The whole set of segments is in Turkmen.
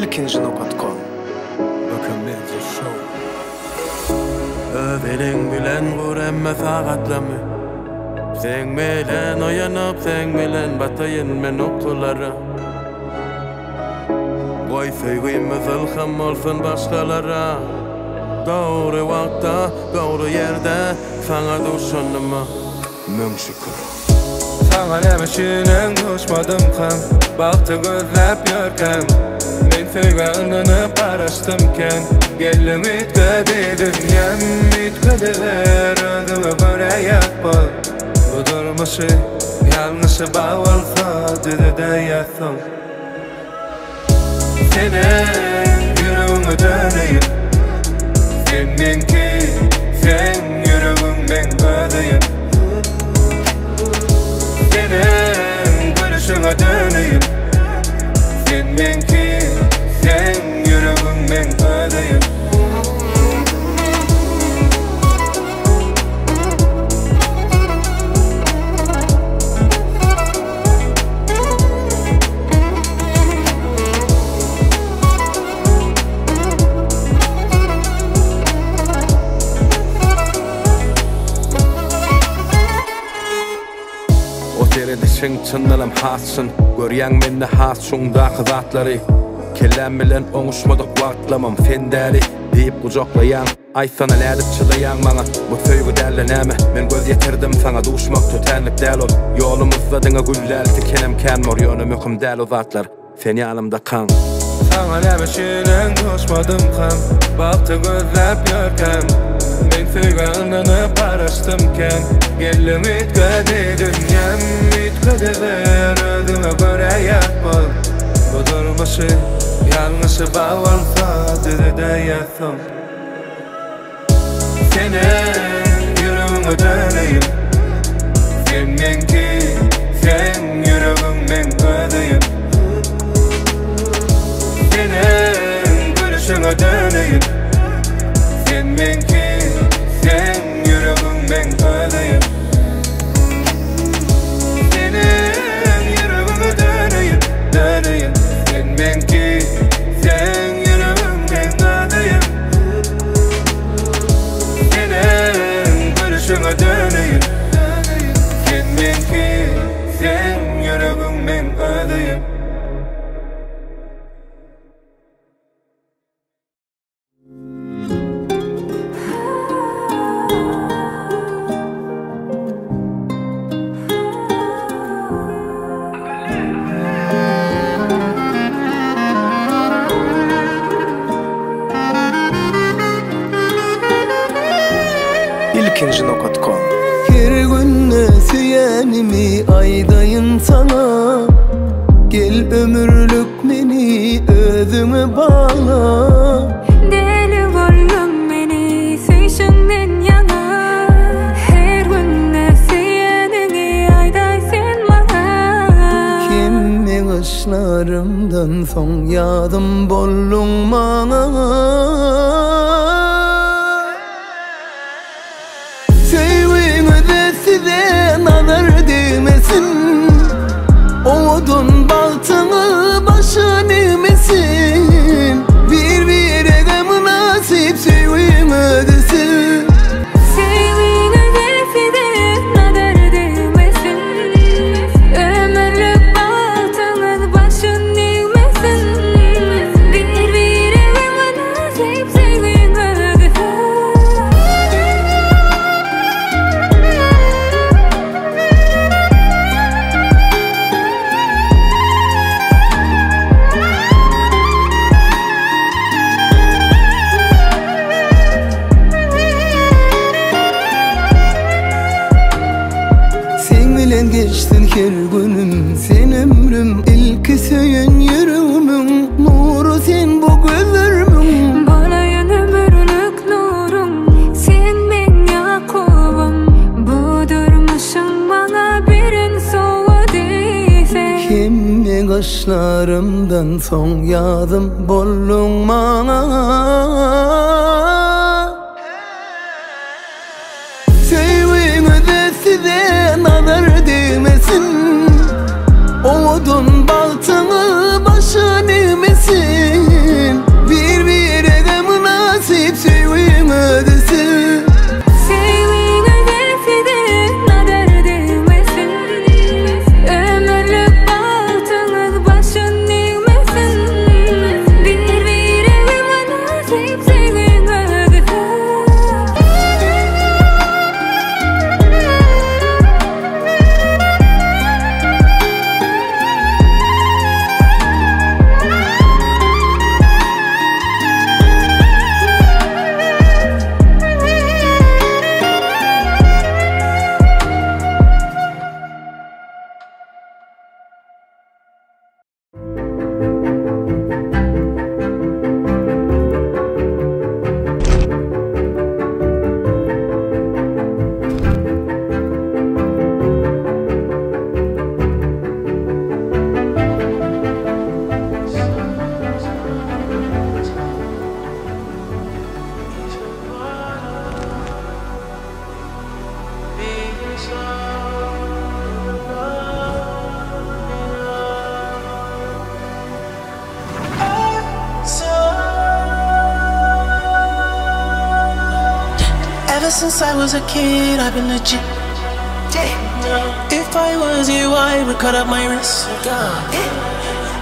Ilkinji nokat kom. Böken Show. Öz eliň bilen gur emme sagatlamy Seň bilen oýanyp, seň bilen bataýyn men ukulara Goý söýgimiz ylham bolsun başgalara Dogry wagtda, dogry ýerde saňa duşanyma müň şükür. Saňa näme üçin duşmadymkam Bagty gözläp ýörkäm Men söýgä ynanyp garaşdymken Geldim üýtgedi dünýäm Üýtgediber özüňe görä ýapma Bu durmuşy ýalňyşy bar bolsa düzedäýýäsoň Seniň ýüregiňe döneýin Sen meňki, sen ýüregiň meň özüýim Seniň gülüşiňe döneýin Sen meňki, sen ýüregiň meň özüýim O seredişiň çyndanam has çyn Görýäň mende has çuňdaky zatlary Kelläm bilen oňuşmadyk wagtlamam sen däli diýip gujaklaýaň Aýtsana nädip çydaýaň maňa Bu söýgi däl-de näme Men göz ýetirdim saňa duşmak tötänlik däl ol Ýolumyzda diňe gül däl tikenem kän bor Ýöne möhüm däl o zatlar Sen ýanymdakaň Saňa näme üçin duşmadymkam Bagty gözläp ýörkäm Men söýgä ynanyp garaşdymken Geldim üýtgedi dünýäm Üýtgediber özüňe görä ýapma Bu durmuşy ýalňyşy bar bolsa düzedäýýäsoň Seniň ýüregiňe döneýin Sen meňki, sen ýüregiň meň özüýim Seniň gülüşiňe döneýin Sen meňki, sen ýüregiň meň özüýim Seniň ýüregiňe döneýin, döneýin Sen meňki, sen ýüregiň meň özüýim Seniň gülüşiňe döneýin Sen meňki, sen ýüregiň meň özüýim Ilkinji nokat kom. Her günde söýenimi aýdaýyn sana Gel ömürlük meni özüňe bagla Deli boldum meni söýşüňden ýaňa Her günde söýeniňi aýdaý sen maňa Hemme gyşlarymdan soň ýadym bolduň maňa Söýgüňize size nazar degmesin Owadan bagtyňy başa egmesin Bir birege mynasyp söýgüň ödesin Söýgüňize size nazar degmesin Ömürlük bagtyňyz başyn egmesin Bir birege mynasyp söýgüň ödesin Sen bilen geçsin her günüm Sen ömrüm ilki söýen ýüregimiň Nuru sen bu gözlerimiň Bolaýyn ömürlük nurum Sen meň Ýakubym Bu durmuşyň maňa beren sowgady sen Hemme gyşlarymdan soň ýadym bolduň maňa Söýgüňize size nazar degmesin Owadan bagtyňy başa egmesin. Ever since I was a kid, I've been legit. If I was you, I would cut up my wrist.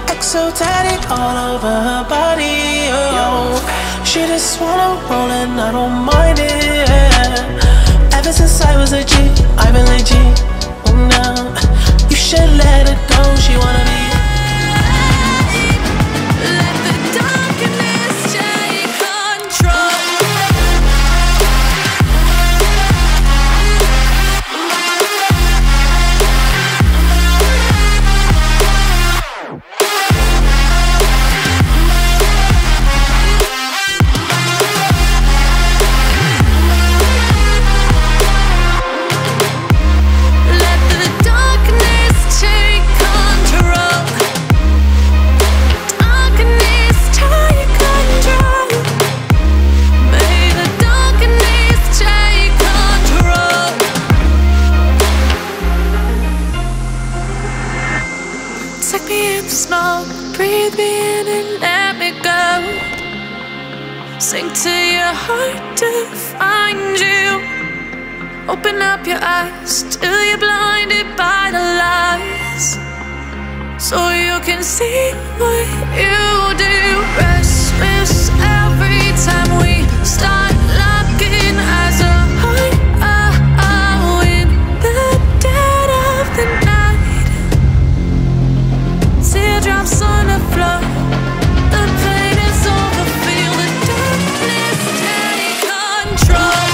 XO tatted all over her body. Oh. She just wanna roll and I don't mind it. Ever since I was a G, I've been legit. Oh no, you should let her go. She wanna be. Let the darkness take control. Let the darkness take control. Darkness take control. May the darkness take control. Take me in the smoke, breathe me in and let me go. Sink to your heart to find you. Open up your eyes till you're blinded by the lies. So you can see what you do. Restless every time we start locking eyes. Oh, oh, in the dead of the night. Teardrops on the floor. The pain is over. Feel the darkness take control.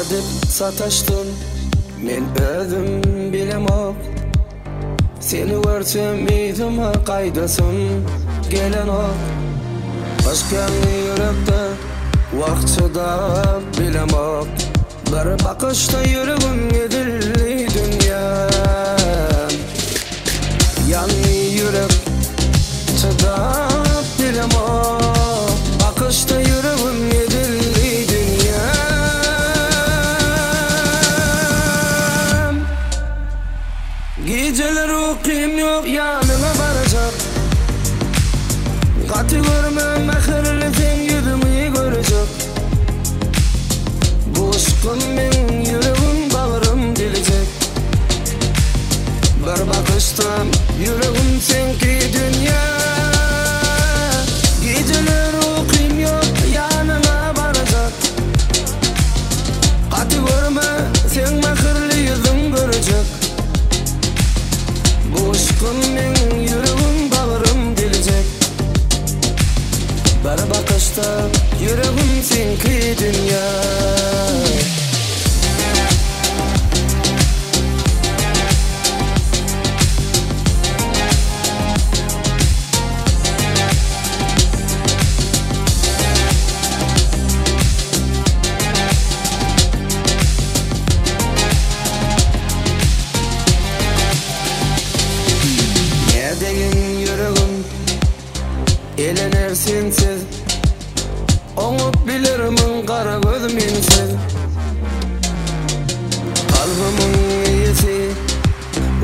Nädip sataşdym men özüm bilemok Seni görsem yzyma gaýdasym gelenok Yşk ýangy ýürekde wah çydap bilemok Bir bakyşda ýüregim ezildi dünýäm Ýandy ýürek çydap bilemok Bakyşda ýüregim ezildi dünýäm Gijeler ukym ýok ýanyňa barjak Gaty görme mähirli seň ýüzüňi görjek Bu yşkym meň ýüregim bagrym diljek Bir bakyşda ýüregim seňki dünýä Gijeler ukym ýok ýanyňa barjak Gaty görme seň mähirli ýüzüň görjek Bu yşkym meň ýüregim bagrym diljek Bir bakyşda ýüregim seňki dünýä. Nädeýin ýüregim elener sensiz Oňup bilermiň gara göz mensiz Kalbymyň eýesi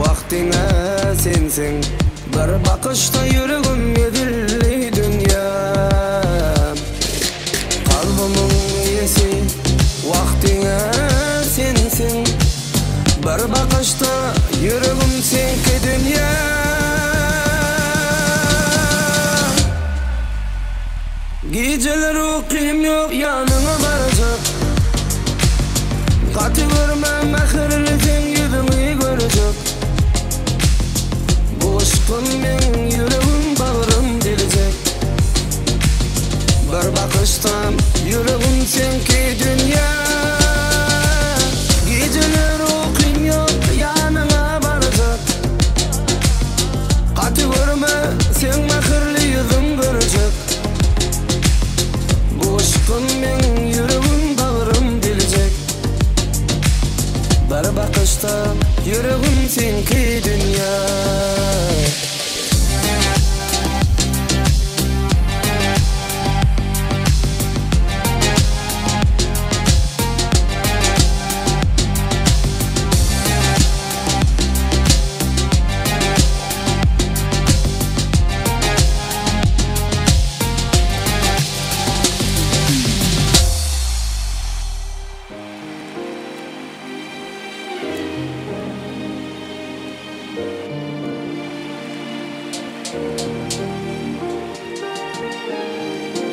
wagtyňa sensiň Bir bakyşda ýüregim ezildi dünýäm Kalbymyň eýesi wagtyňa sensiň Bir bakyşda ýüregim seňki dünýä. Gijeler ukym ýok ýanyňa barjak Gaty görme mähirli seň ýüzüňi görjek Bu yşkym meň ýüregim bagrym diljek Bir bakyşda ýüregim seňki dünýä Gijeler ukym ýok ýanyňa barjak Gaty görme seň mähirli ýüzüň görjek Bu yşkym meň ýüregim bagrym diljek Bir bakyşda ýüregim seňki dünýä.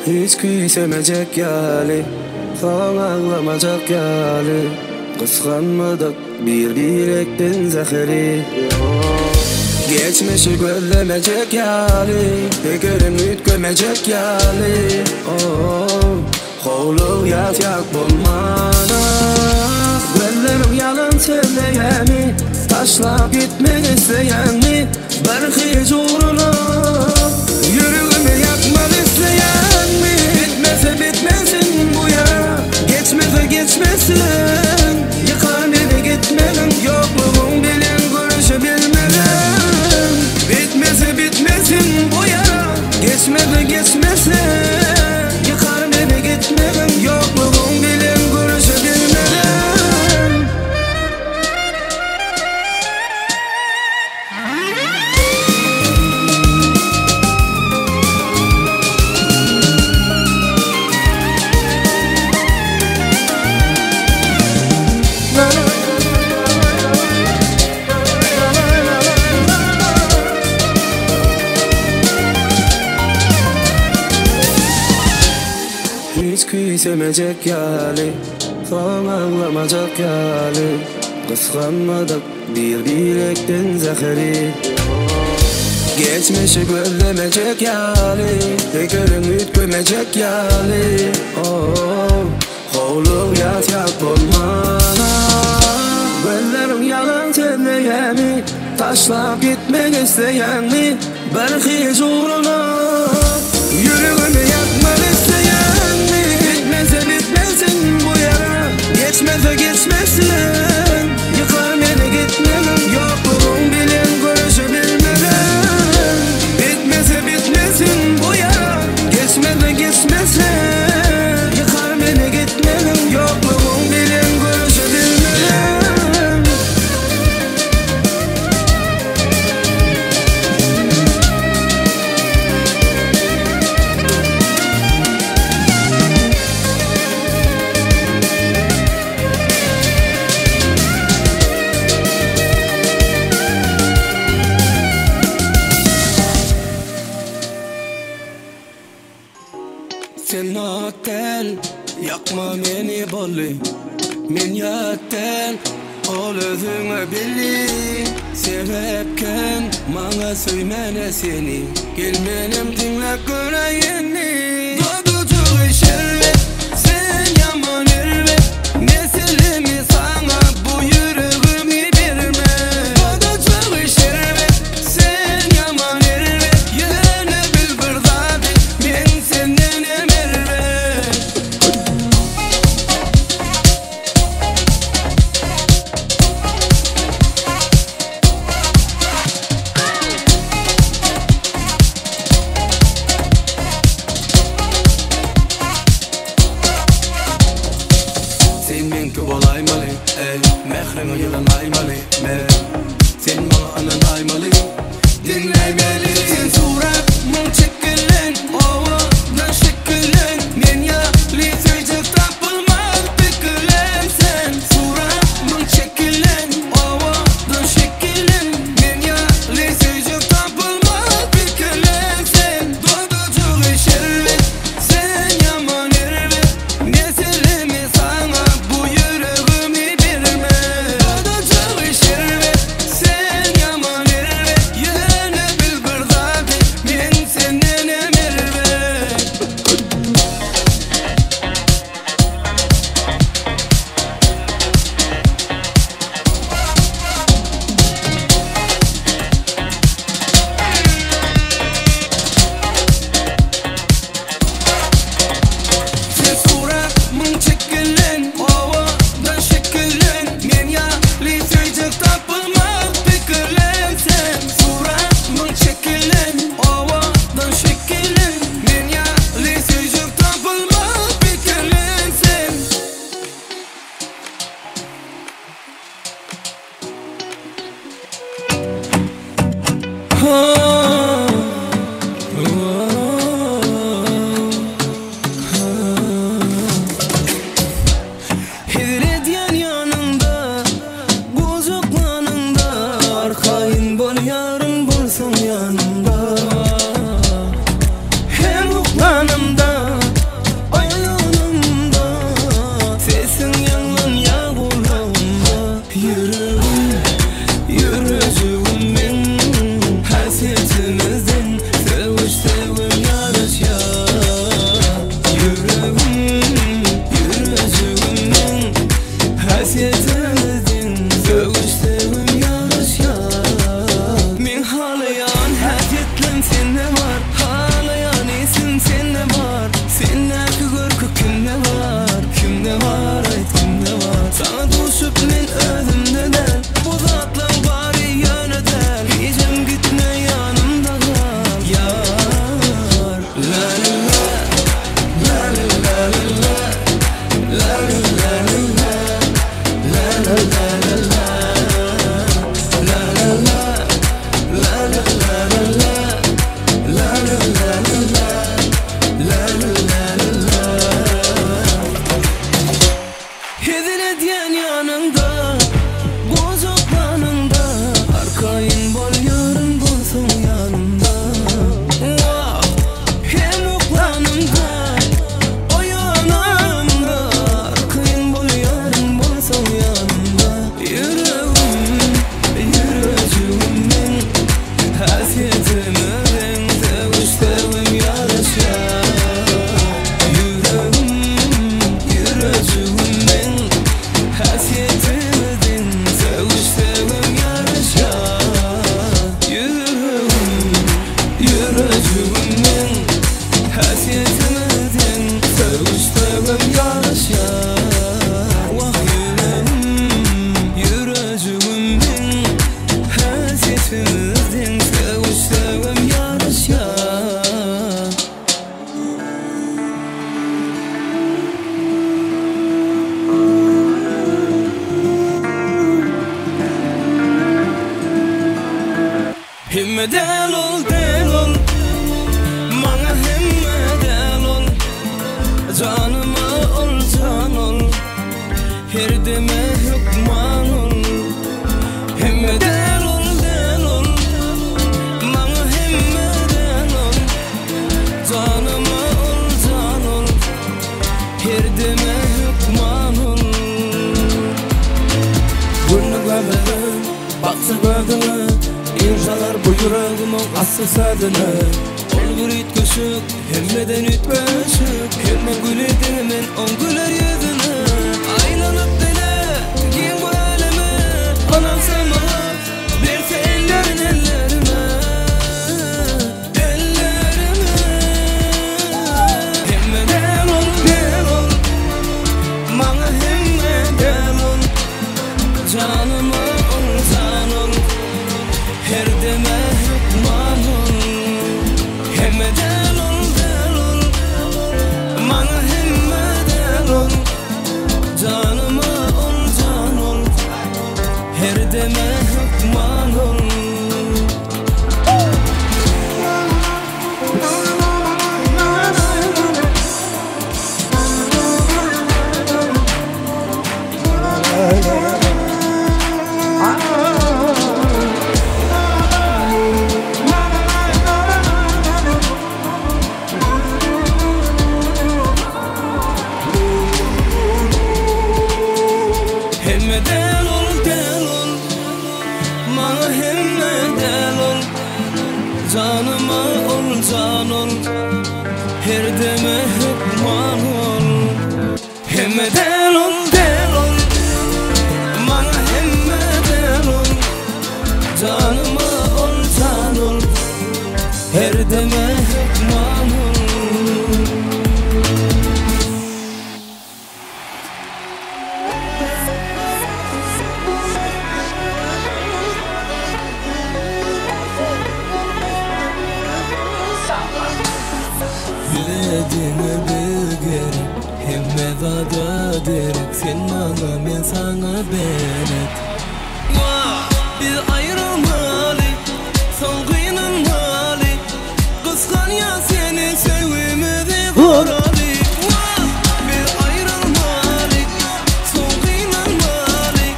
Hiç küýsemejek ýaly, Soň aglamajak ýaly, Gysganmadyk bir-birekden zäheri. Geçmişi gözlemejek ýaly, Pikirim üýtgemejek ýaly, Howlugýas bolmana. Gözleriň ýalan sözleýämi, Taşlap gitmek isleýäňmi, Bir hiç ugruna Ýüregimi ýakmak isleýäňmi? Bitmese bitmesin bu ýara, Geçmese geçmesin, Ýykar meni gitmegiň, Ýoklugyň bilen göreşebilmegim. Bitmese bitmesin bu ýara, Geçmese geçmesin, Ýykar meni gitmegiň, Ýoklugyň bilen göreşebilmegim. Hiç küýsemejek ýaly, Soň aglamajak ýaly, Gysganmadyk bir-birekden zäheri. Geçmişi gözlemejek ýaly, Pikiriň üýtgemejek ýaly, Oh. Howluk ýatjak bolmana. Gözleriň ýalan sözleýämi, Taşlap gitmek isleýäňmi, Bir hiç ugruna. Ýüregimi ýakmak isleýäňmi, Bitmese bitmesin bu ýara, Geçmese geçmesin, Ýykar meni gitmegiň, Ýoklugyň bilen göreşebilmegim. Bitmese bitmesin bu ýara, Geçmese geçmesin, Ýykar meni gitmegiň, Ýoklugyň bilen göreşebilmegim. Sen at däl, ýakma meni bolly. Men ýat däl, ol özüňe belli. Sebäp kän, maňa söýmäne seni. Gel menem diňläp göräýeli. Dodajygy şerbet, sen ýaman erbet. Meselemi saňa bu ýüregimi berme. Dodajygy şerbet, sen ýaman erbet. Ýöne bil bir zady, men sendenem erbet. Sen meňki bolaýmaly, eý, Mähriňe ýylanaýmaly men. Sen maňa ynanaýmaly, diňläýmeli. Sen surat müň çekilen, owadan şekillen. Men ýaly söýjek tapylmaz pikirlen. Sen surat müň çekilen, owadan şekillen. Men ýaly söýjek tapylmaz pikirlen. Sen dodajygy şerbet, sen ýaman erbet. Meselemi saňa bu ýüregimi berme. Dodajygy şerbet, sen ýaman erbet. Ýöne bil bir zady, men sendenem erbet. Sen surat müň çekilen, owadan şekillen. Men ýaly söýjek tapylmaz pikirlen. Sen surat müň çekilen, owadan şekillen. Men ýaly söýjek tapylmaz pikirlen. Sen. Hezil edýän ýanyňda, gujaklanyňda, Arkaýyn bolýaryn bolsaň ýanymda. Her uklanymda, oýananymda, Sesiň ýaňlanýar gulagymda. Ýüregim, ýürejigim meň, Häsiýetimizden sögüş-sögüm ýaraşýar. Ýüregim, ýürejigim meň, Häsiýetimizden sögüş-sögüm ýaraşýar. Meň Ikimiz deň sögüşsegem ýaraşýar. Hemme däl ol, däl ol, maňa hemme däl ol, Janyma ol jan ol, her deme hökman ol. Hemme däl ol, däl ol, maňa hemme däl ol, Janyma ol jan ol, her deme hökman ol. Günü gözüne, baksa gözüne, İnşalar bu yüreğimin asıl sözüne. Ol gül üytgeşik, hemmeden üytgeşik, Hemme gülü diňe on güler yüzüne. Aýlanyp bile, giň bu äleme, Ynansa maňa, berse ellerin ellerime, Ellerime. Hemme däl ol, däl ol, maňa hemme däl ol, Janyma ol jan ol, her deme hökman ol. Hemme däl ol, däl ol, maňa hemme däl ol, Janyma ol jan ol, her deme hökman ol. Hemme däl ol, däl ol, maňa hemme däl ol, Janyma ol jan ol, her deme hökman ol. Hemme däl ol, däl ol, maňa hemme däl ol, Janyma ol jan ol, her deme hökman ol. Biledine bir gerek, hemme zada derek, Sen maňa men saňa belet. Biz aýrylmaly, soň gynanmaly, Gysganýa seni söýgimizi goraly. Biz aýrylmaly, soň gynanmaly,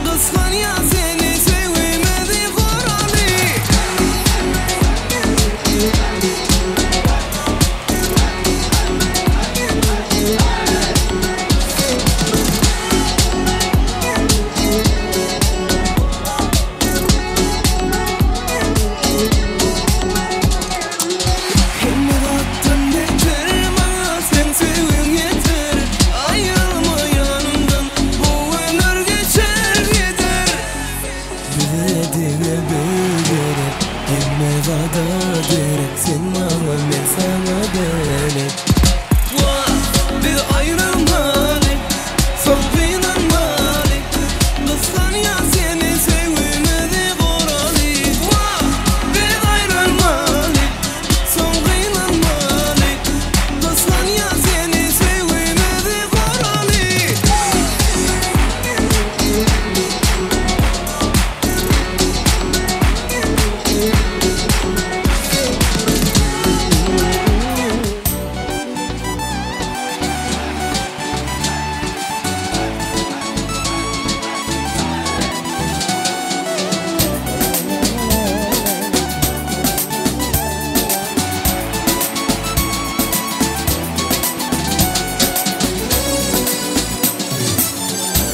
Gysganýa seni söýgimizi goraly. Hemme zatdan beter maňa sen söýgüň ýeter, Aýrylma ýanymdan, bu ömür geçer gider. Bize diňe bir gerek, hemme zada derek, Sen maňa men saňa belet. Biz aýrylmaly, soň gynanmaly, Gysganýa seni söýgimizi goraly. Biz aýrylmaly, soň gynanmaly, Gysganýa seni söýgimizi goraly.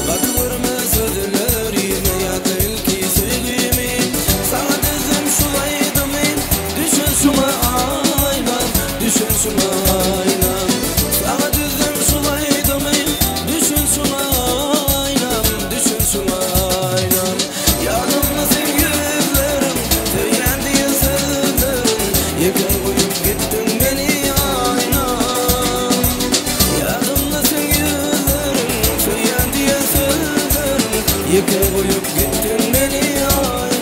Gaty görme sözlerime ýa-da ilki söýgimi, Saňa düzdüm şu aýdymy, düşün şuňa aýlan, Düşün şuňa aýlan. Saňa düzdüm şu aýdymy, düşün şuňa aýlan, Düşün şuňa aýlan. Ýadymda seň ýüzleriň, söýýän diýen sözleriň, Ýeke goýup gitdiň meni aýlan. Ýadymda seň ýüzleriň, söýýän diýen sözleriň, Ýeke goýup gitdiň meni aýlan.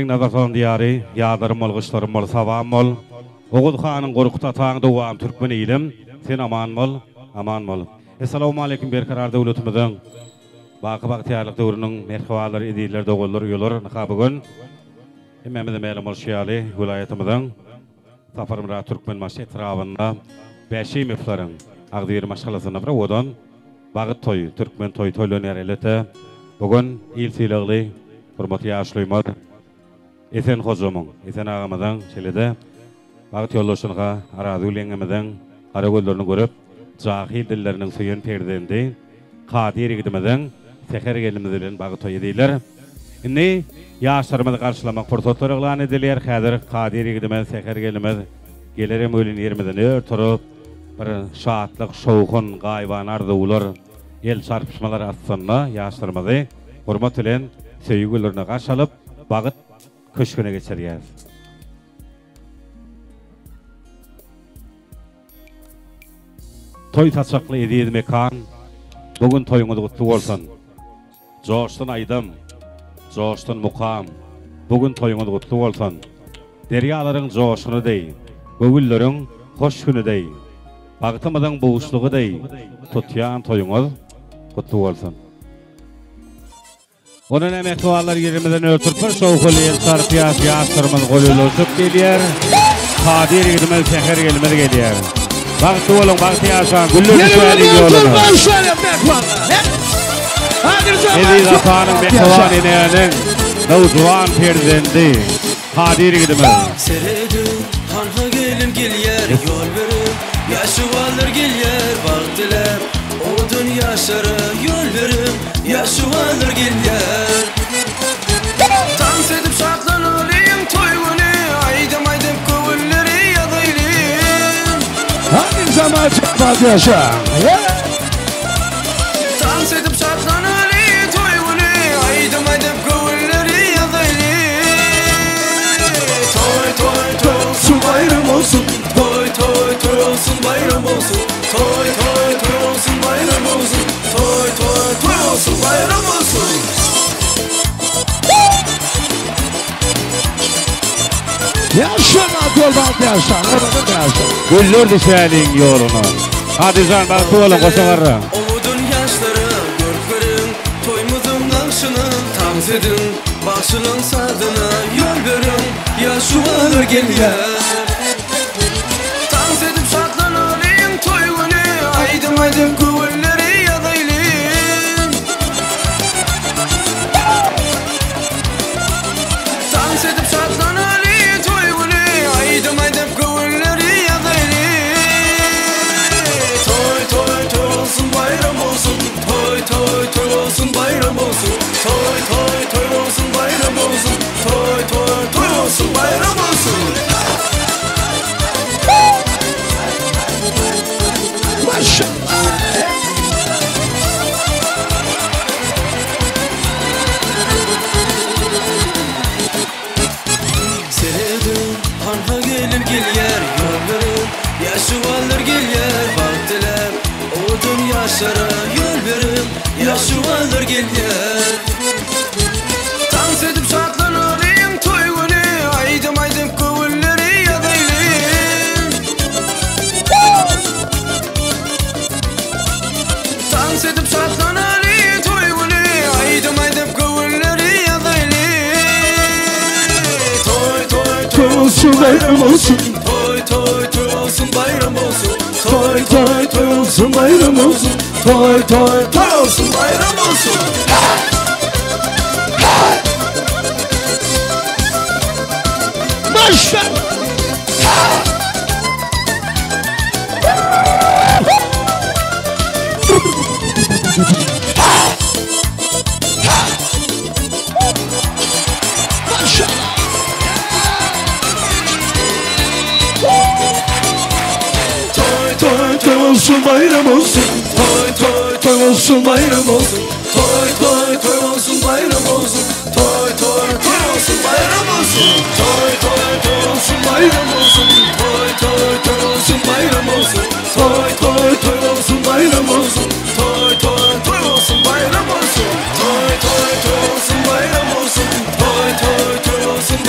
Türkmeniň nazar salan diýary, Ýazlarym bol, gyşlarym bol, sabam bol. Oguz hanyň Gorkut ataň dowamy türkmen ilim, sen aman bol, aman bol. Essalawmaleýkim Berkarar döwletimiziň baky bagtyýarlyk döwrüniň merhebalary, ezizler, doganlar, uýalar, ynha bu gün hemmämize mälim bolşy ýaly welaýatymyzyň Saparmyrat Türkmenbaşy etrabynda Bäşimowlaryň agzybir maşgalasynda bir owadan Bagyt toýy, türkmen toýy toýlanýar elbetde. Bu gün il sylagly hormatly ýaşulymyz Esen hojamyň, Esen agamyzyň şeýle-de bagt ýoldaşynyka Arazgül ýeňňemiziň gara gözlerini görüp, jahyl dilleriniň söýen perzendi Kadyr ýigidimiziň Säher gelnimiz bilen bagyt toýy diýler. Indi ýaşlarymyzy garşylamak pursatlary yglan edilýär. Häzir Kadyr ýigidimiz, Säher gelnimiz gelerem welin ýerimizden ör turup, Bir şatlyk, şowhun, gaýybana arzuwlar, el çarpyşmalar astynda ýaşlarymyzy hormat bilen söýgi güllerine garşy alyp, bagt köşgüne geçirýäris. Toý saçakly eziz mekan, bu gün toýuňyz gutly bolsun! Joşsun aýdym, joşsun mukam, Bu gün toýuňyz gutly bolsun! Derýalaryň joşguny deý, Göwünleriň hoş güni deý, Bagtymyzyň buşlugy deý, Tutýan toýuňyz gutly bolsun! Onda näme mähribanlar ýerimizden ötürip bir şowhunly el çarpýas, ýaşlarymyz gol ulaşyp gelýär. Kadyr ýigidimiz Säher gelimiz gelýär. Bagtly boluň, bagtly ýaşaň, güller düşäliň ýoluna. Eziz atanyň, mähriban enäniň nowjuwan perzendi Kadyr ýigidimiz. Serediň, hanha gelin gelýär, ýol beriň, Ýaşuwallar gelýär, bagt diläp, Owadan ýaşlara ýol beriň, Ýaşuwallar gelýär. Tans edip şatlanalyň toý güni, Aýdym aýdyp göwünleri ýazaýlyň. Hadi zaman çapaz yaşa. Tans edip şatlanaly toý güni, Aýdym aýdyp göwünleri ýazaýlyň. Toý toý toý olsun bayram olsun Toý toý toý olsun bayram olsun Toý toý toý olsun bayram olsun Toý toý toý olsun bayram olsun Yaşa Abdülbat yaşa. Yaşa. Güller düşäliň ýoluna. Hadyjan bagtly boluň goşa garra. Owadan ýaşlara görk beriň Toýumyzyň nagşyny tans ediň Bagşynyň sazyna ýol beriň Ýaşuwalar gelýär. Tans edip şatlanalyň toý güni Aýdym aýdyp göwünleri ýazaýlyň Tans edip şatlanaly toý güni Aýdym aýdyp göwünleri ýazaýly Toý toý toý bolsun baýram bolsun Toý toý toý bolsun baýram bolsun Toý toý toý bolsun baýram bolsun Toý toý toý bolsun baýram bolsun Serediň, hanha gelin gelýär, ýol beriň, Ýaşuwallar gelýär, bagt diläp, Owadan ýaşlara ýol beriň, Ýaşuwallar gelýär. Tans edip şatlanalyň toý güni Aýdym aýdyp göwünleri ýazaýlyň Tans edip şatlanaly toý güni Aýdym aýdyp göwünleri ýazaýly Toý toý Toý olsun bayram olsun. Toý toý toý olsun bayram olsun Toý toý toý olsun bayram olsun. Toý toý toý olsun bayram olsun Başla. Toý Toý toý olsun bayram olsun. Toý toý Toý olsun bayram olsun. Toý toý toý olsun bayram olsun Toý toý toý olsun bayram olsun Toý toý toý olsun bayram olsun Toý toý toý olsun bayram olsun Toý toý toý olsun bayram olsun. Toý toý toý olsun bayram olsun Toý toý toý olsun bayram olsun Toý toý toý olsun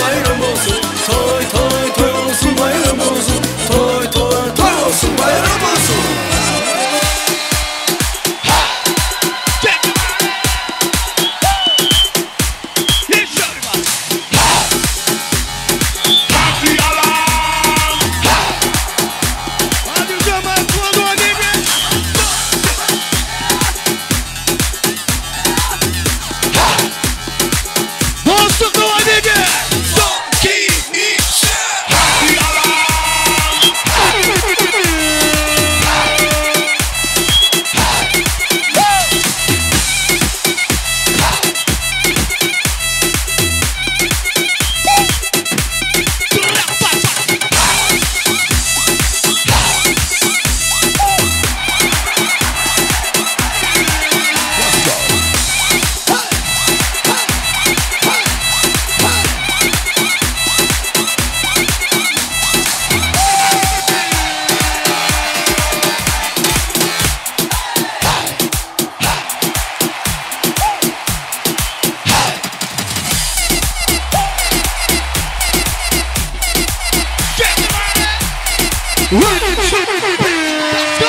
One, two, three, let's go!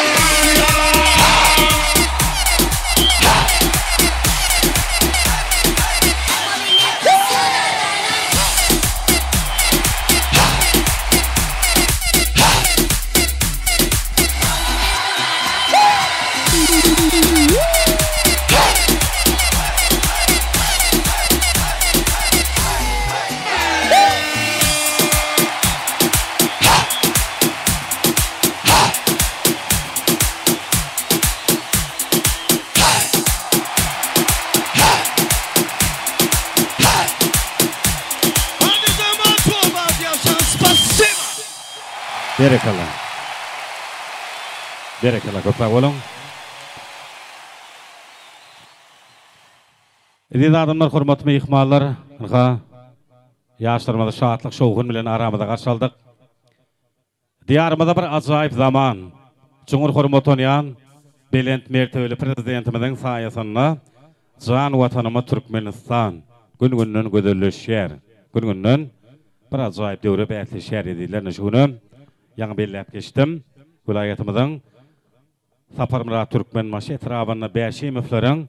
Berekella. Berekella köp sag boluň. Eziz adamlar, hormatly myhmanlar, ynha ýaşlarymyzy şatlyk şowhun bilen aramyza garşy aldyk. Diýarymyzda bir ajaýyp zaman, çuňňur hormatlanýan belent mertebeli Prezidentimiziň saýasynda jan Watanymyz Türkmenistan gün-günden gözelleşýär, gün-günden bir ajaýyp döwre bäsleşýär ezizler. Ine şu günem ýaňy belläp geçdim, welaýatymyzyň Saparmyrat Türkmenbaşy etrabynda Bäşimowlaryň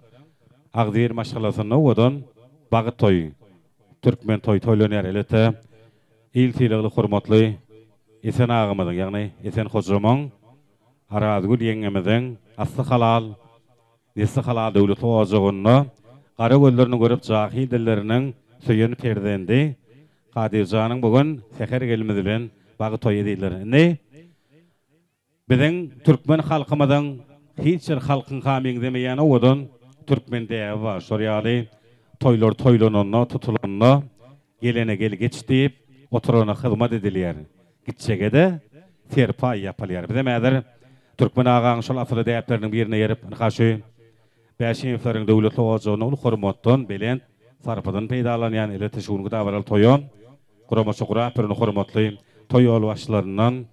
agzybir maşgalasynda owadan bagyt toýy, türkmen toýy toýlanýar. Elbetde, il sylagly hormatly Esen agamyzyň, ýagny Esen hojamyň, Arazgül ýeňňemiziň asly halal, nesli halal döwletli ojagynda gara gözlerini görüp jahyl dilleriniň söýen perzendi Kadyrjanyň bu gün säher gelimiz bilen bagyt toýy ezizler. Indi Biziň türkmen halkymyzyň hiç bir halkyňka meňzemeýän owadan türkmen däbi bar. Şol ýaly toýlar toýlananda, tutulanda gelene gel geç diýip, oturana hyzmat edilýär. Gitjege-de serpaý ýapylýar. Bizem häzir türkmen agaň şol asyly däpleriniň birine eýerip, ynha şu Bäşimowlaryň döwletli ojagyna uly hormatdan, belent sarpadan peýdalanýan elbetde şu günki dabaraly toýa guramaçy gurap beren hormatly toý ýolbaşçylaryndan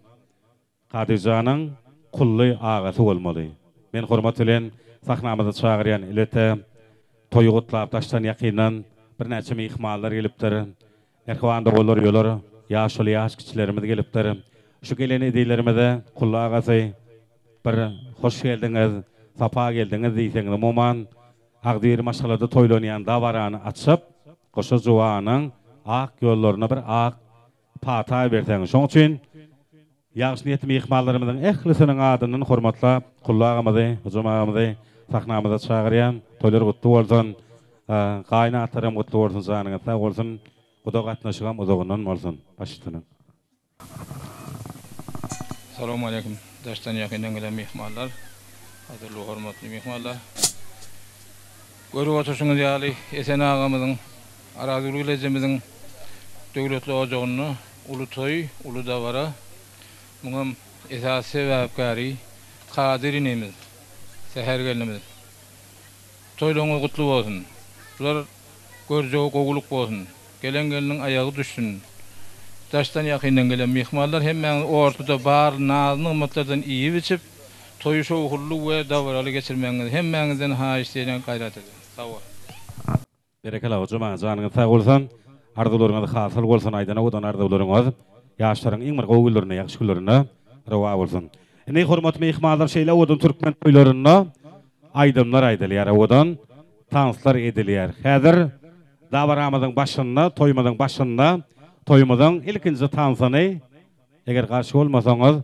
Kadyjanyň Kully agasy bolmaly. Men hormat bilen sahnamyza çagyrýan elbetde toýy gutlap daşdan ýakyndan birnäçe myhmanlar gelipdir. Mähriban doganlar uýalar, ýaşuly ýaş kiçilerimiz gelipdir. Şu gelen ezilerimize Kully agasy bir hoş geldiňiz, sapa geldiňiz diýseňiz umuman agzybir maşgalada toýlanýan dabarany açyp goşa juwanyň ak ýollaryna bir ak pata berseň. Şoň üçin ýagşy niýetli myhmanlarymyzyň ählisiniň adyndan hormatlap Kully agamyzy, Hojam agamyzy sahnamyza çagyrýan. Toýlar gutly bolsun. Gaýyn atlaram gutly bolsun, janyňyz sag bolsun. Guda gatnaşygam uzagyndan bolsun. Baş üstüne. Salowmaleýkim daşdan ýakyndan gelen myhmanlar, gadyrly hormatly myhmanlar. Görüp oturşyňyz ýaly Esen agamyzyň, Arazgül ejemiziň döwletli ojagynda uly toý, uly dabara. Muňam esasy sebäpkäri Kadyr inimiz, Säher gelnimiz. Toýlaryňyz gutly bolsun. Bular görjegi gowulyk bolsun. Gelen gelniň aýagy düşsün. Daşdan ýakyndan gelen myhmanlar hemmäňiz ortada bar naz-nygmatlardan iýip-içip, toýy şowhunly we dabaraly geçirmegiňizi hemmäňizden haýyşt edýän gaýrat ediň. Sag boluň. Berekella hojam aga janyňyz sag bolsun arzuwlaryňyz hasyl bolsun aýdan owadan arzuwlaryňyz ýaşlaryň iň bir gowy günlerinde ýagşy günlerinde rowa bolsun. Indi hormatly myhmanlar şeýle owadan türkmen toýlarynda aýdymlar aýdylýar owadan tanslar edilýär. Häzir dabaramyzyň başynda toýumyzyň başynda toýumyzyň ilkinji tansyny eger garşy bolmasaňyz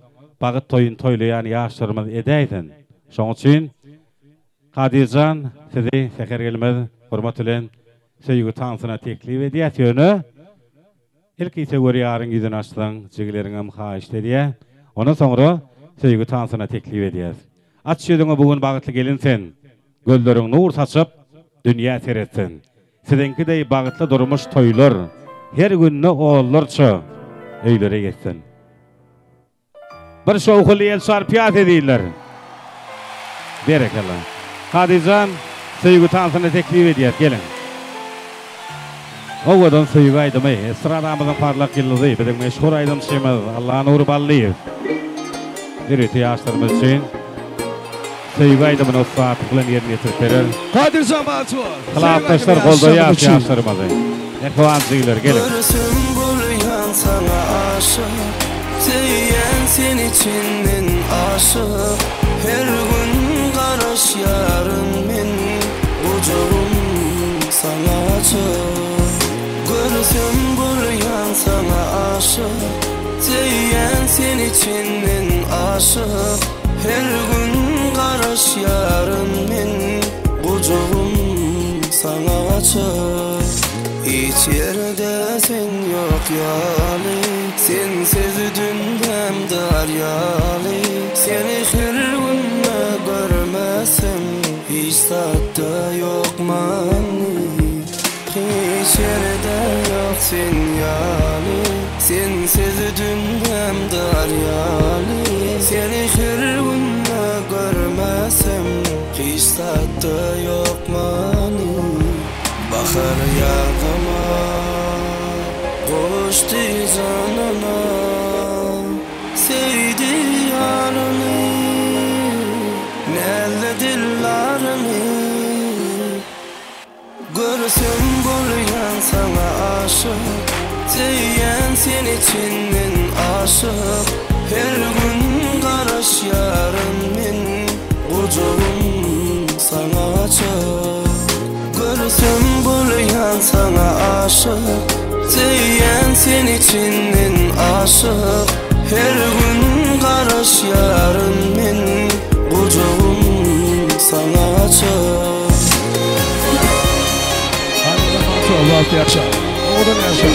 bagyt toýuny toýlaýan ýaşlarymyz edäýsin. Şoň üçin Kadyrjan sizi Säher gelmez hormat bilen söýgi tansyna teklip edýäs ýöne ilki söwer ýaryň ýüzüni açsaň jigileriňem haýyşt edýä ondan soňra söýgi tansyna teklip edýäs aç ýüzüňi bu gün bagtly gelin sen gözleriň nur saçyp dünýä seretsin siziňki deý bagtly durmuş toýlar her günde onlarça öýlere ýetsin. Bir şowhunly el çarpýas ezizler. Berekella. Kadyjan söýgi tansyny teklip edýäs geliň. Owadan söýgi aýdymy estradamyzyň parlak ýyldyzy biziň meşhur aýdymçymyz Allanur Ballyýew. Ýörite ýaşlarymyz üçin söýgi aýdymyny ussatlyk bilen ýerine ýetirip berer. Kadyrjan Bartow. Kylapdaşlar goldaýas ýaşlarymyzy. Mähriban jigiler geliň. Görsem bolýan saňa aşyk Söýýän. seni çinden aşyk Her gün garaşýaryn men Gujagym saňa açyk Görsem bolýan saňa aşyk Söýýän seni çinden aşyk Her gün garaşýaryn men Gujagym saňa açyk Hiç ýerde sen ýok ýaly Sensiz dünýäm dar ýaly Seni her günde görmesem Hiç zatda ýok many Hiç ýerde ýok sen ýaly Sensiz dünýäm dar ýaly Seni her günde görmesem Hiç zatda ýok many Bahar ýadyma Goşdy janyna Söýdi ýaryny Näzli dillaryny Görsem bolýan saňa aşyk Söýýän seni çenden aşyk Her gün garaşýaryn men Gujagym saňa açyk Görsem bolýan saňa aşyk Söýýän seni çenden aşyk Her gün garaşýaryn men Gujagym saňa açyk. Bagtly ýaşa. Owadan ýaşa.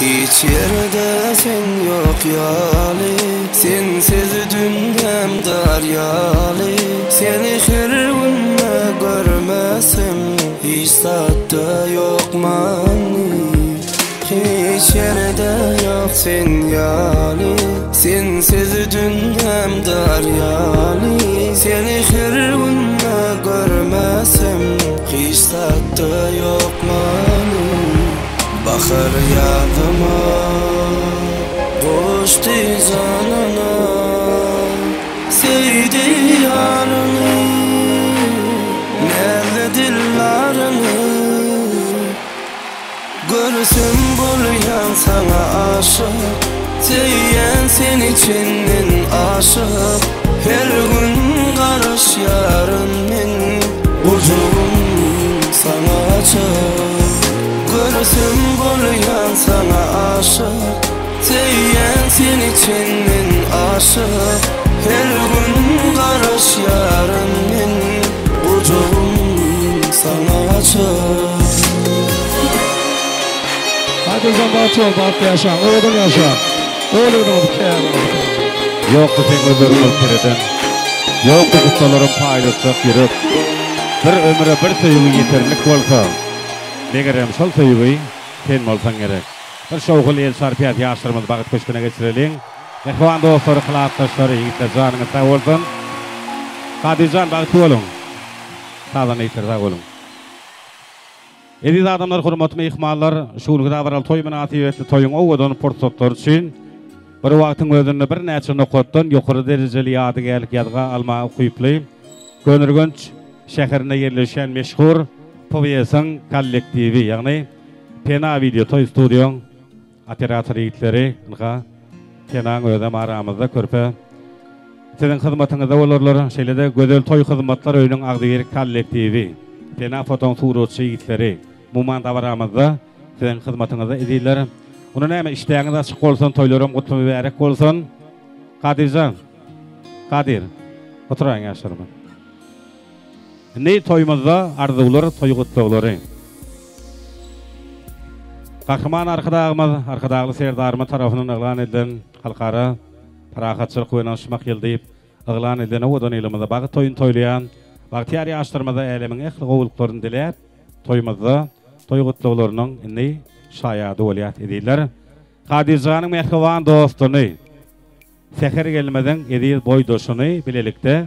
Hiç ýerde sen ýok ýaly Sensiz dünýäm dar ýaly Seni her günde görmesem Hiç zatda ýok many Hiç ýerde ýok sen ýaly Sensiz dünýäm dar ýaly Seni her günde görmesem Hiç zatda ýok many Bahar ýadyma Goşdy janyna Söýdi ýaryny Näzli dillaryny Görsem bolýan saňa aşyk Söýýän seni çenden aşyk Her gün garaşýaryn men Gujagym saňa açyk Görsem bolýan saňa aşyk Söýýän seni çenden aşyk Her gün garaşýaryn men Gujagym saňa açyk. Haýdyrjan bagtly bol bagtly ýaşa owadan ýaşa Owadan kär. Ýokdy seň gözleriň bolup sereden, Ýokdy gussalarym paýlaşjak ýürek. Bir ömüre bir söýgi ýeterlik bolsa, Megerem şol söýgi sen bolsaň gerek. Bir şowhunly el çarpýas ýaşlarymyzy bagt köşgüne geçireliň. Mähriban dostlary, klasdaşlary, ýigitler janyňyz sag bolsun. Kadyr jan bagtly boluň. Sazanda ýigitler sag boluň. Eziz adamlar, hormatly myhmanlar, şu günki dabaraly toý mynasybetli toýuň owadan pursatlary üçin bir wagtyň özünde birnäçe nokatdan ýokary derejeli ýadygärlik ýazga almaga ukyply Köneürgenç şäherinde ýerleşýän meşhur PWS-iň kollektiwi, ýagny Pena wideo toý studiýoň Operator ýigitleri, ynha, Penaň özem aramyzda, körpe. Siziň hyzmatyňyzda bolarlar. Şeýle-de Gözel toý hyzmatlar öýüniň agzybir kollektiwi, Pena fotoň suratçy ýigitleri, umuman dabaramyzda siziň hyzmatyňyzda ezizler. Onda näme, işdäňiz açyk bolsun, toýlaram gutly mübärek bolsun. Kadyrjan, Kadyr, oturaýyň ýaşlarymyz. Indi toýumyzda arzuwlar, toý gutlaglary. Gahryman Arkadagymyz, Arkadagly Serdarymyz tarapyndan yglan edilen Halkara parahatçylyk we ynanyşmak ýyly diýip yglan edilen owadan ýylymyzda bagt toýuny toýlaýan bagtyýar ýaşlarymyza älemiň ähli gowulyklaryny diläp, toýumyzda toý gutlaglarynyň indi şaýady bolýas ezizler. Kadyr janyň mähriban dostuny, Säher gelmeziň eziz boýdaşyny bilelikde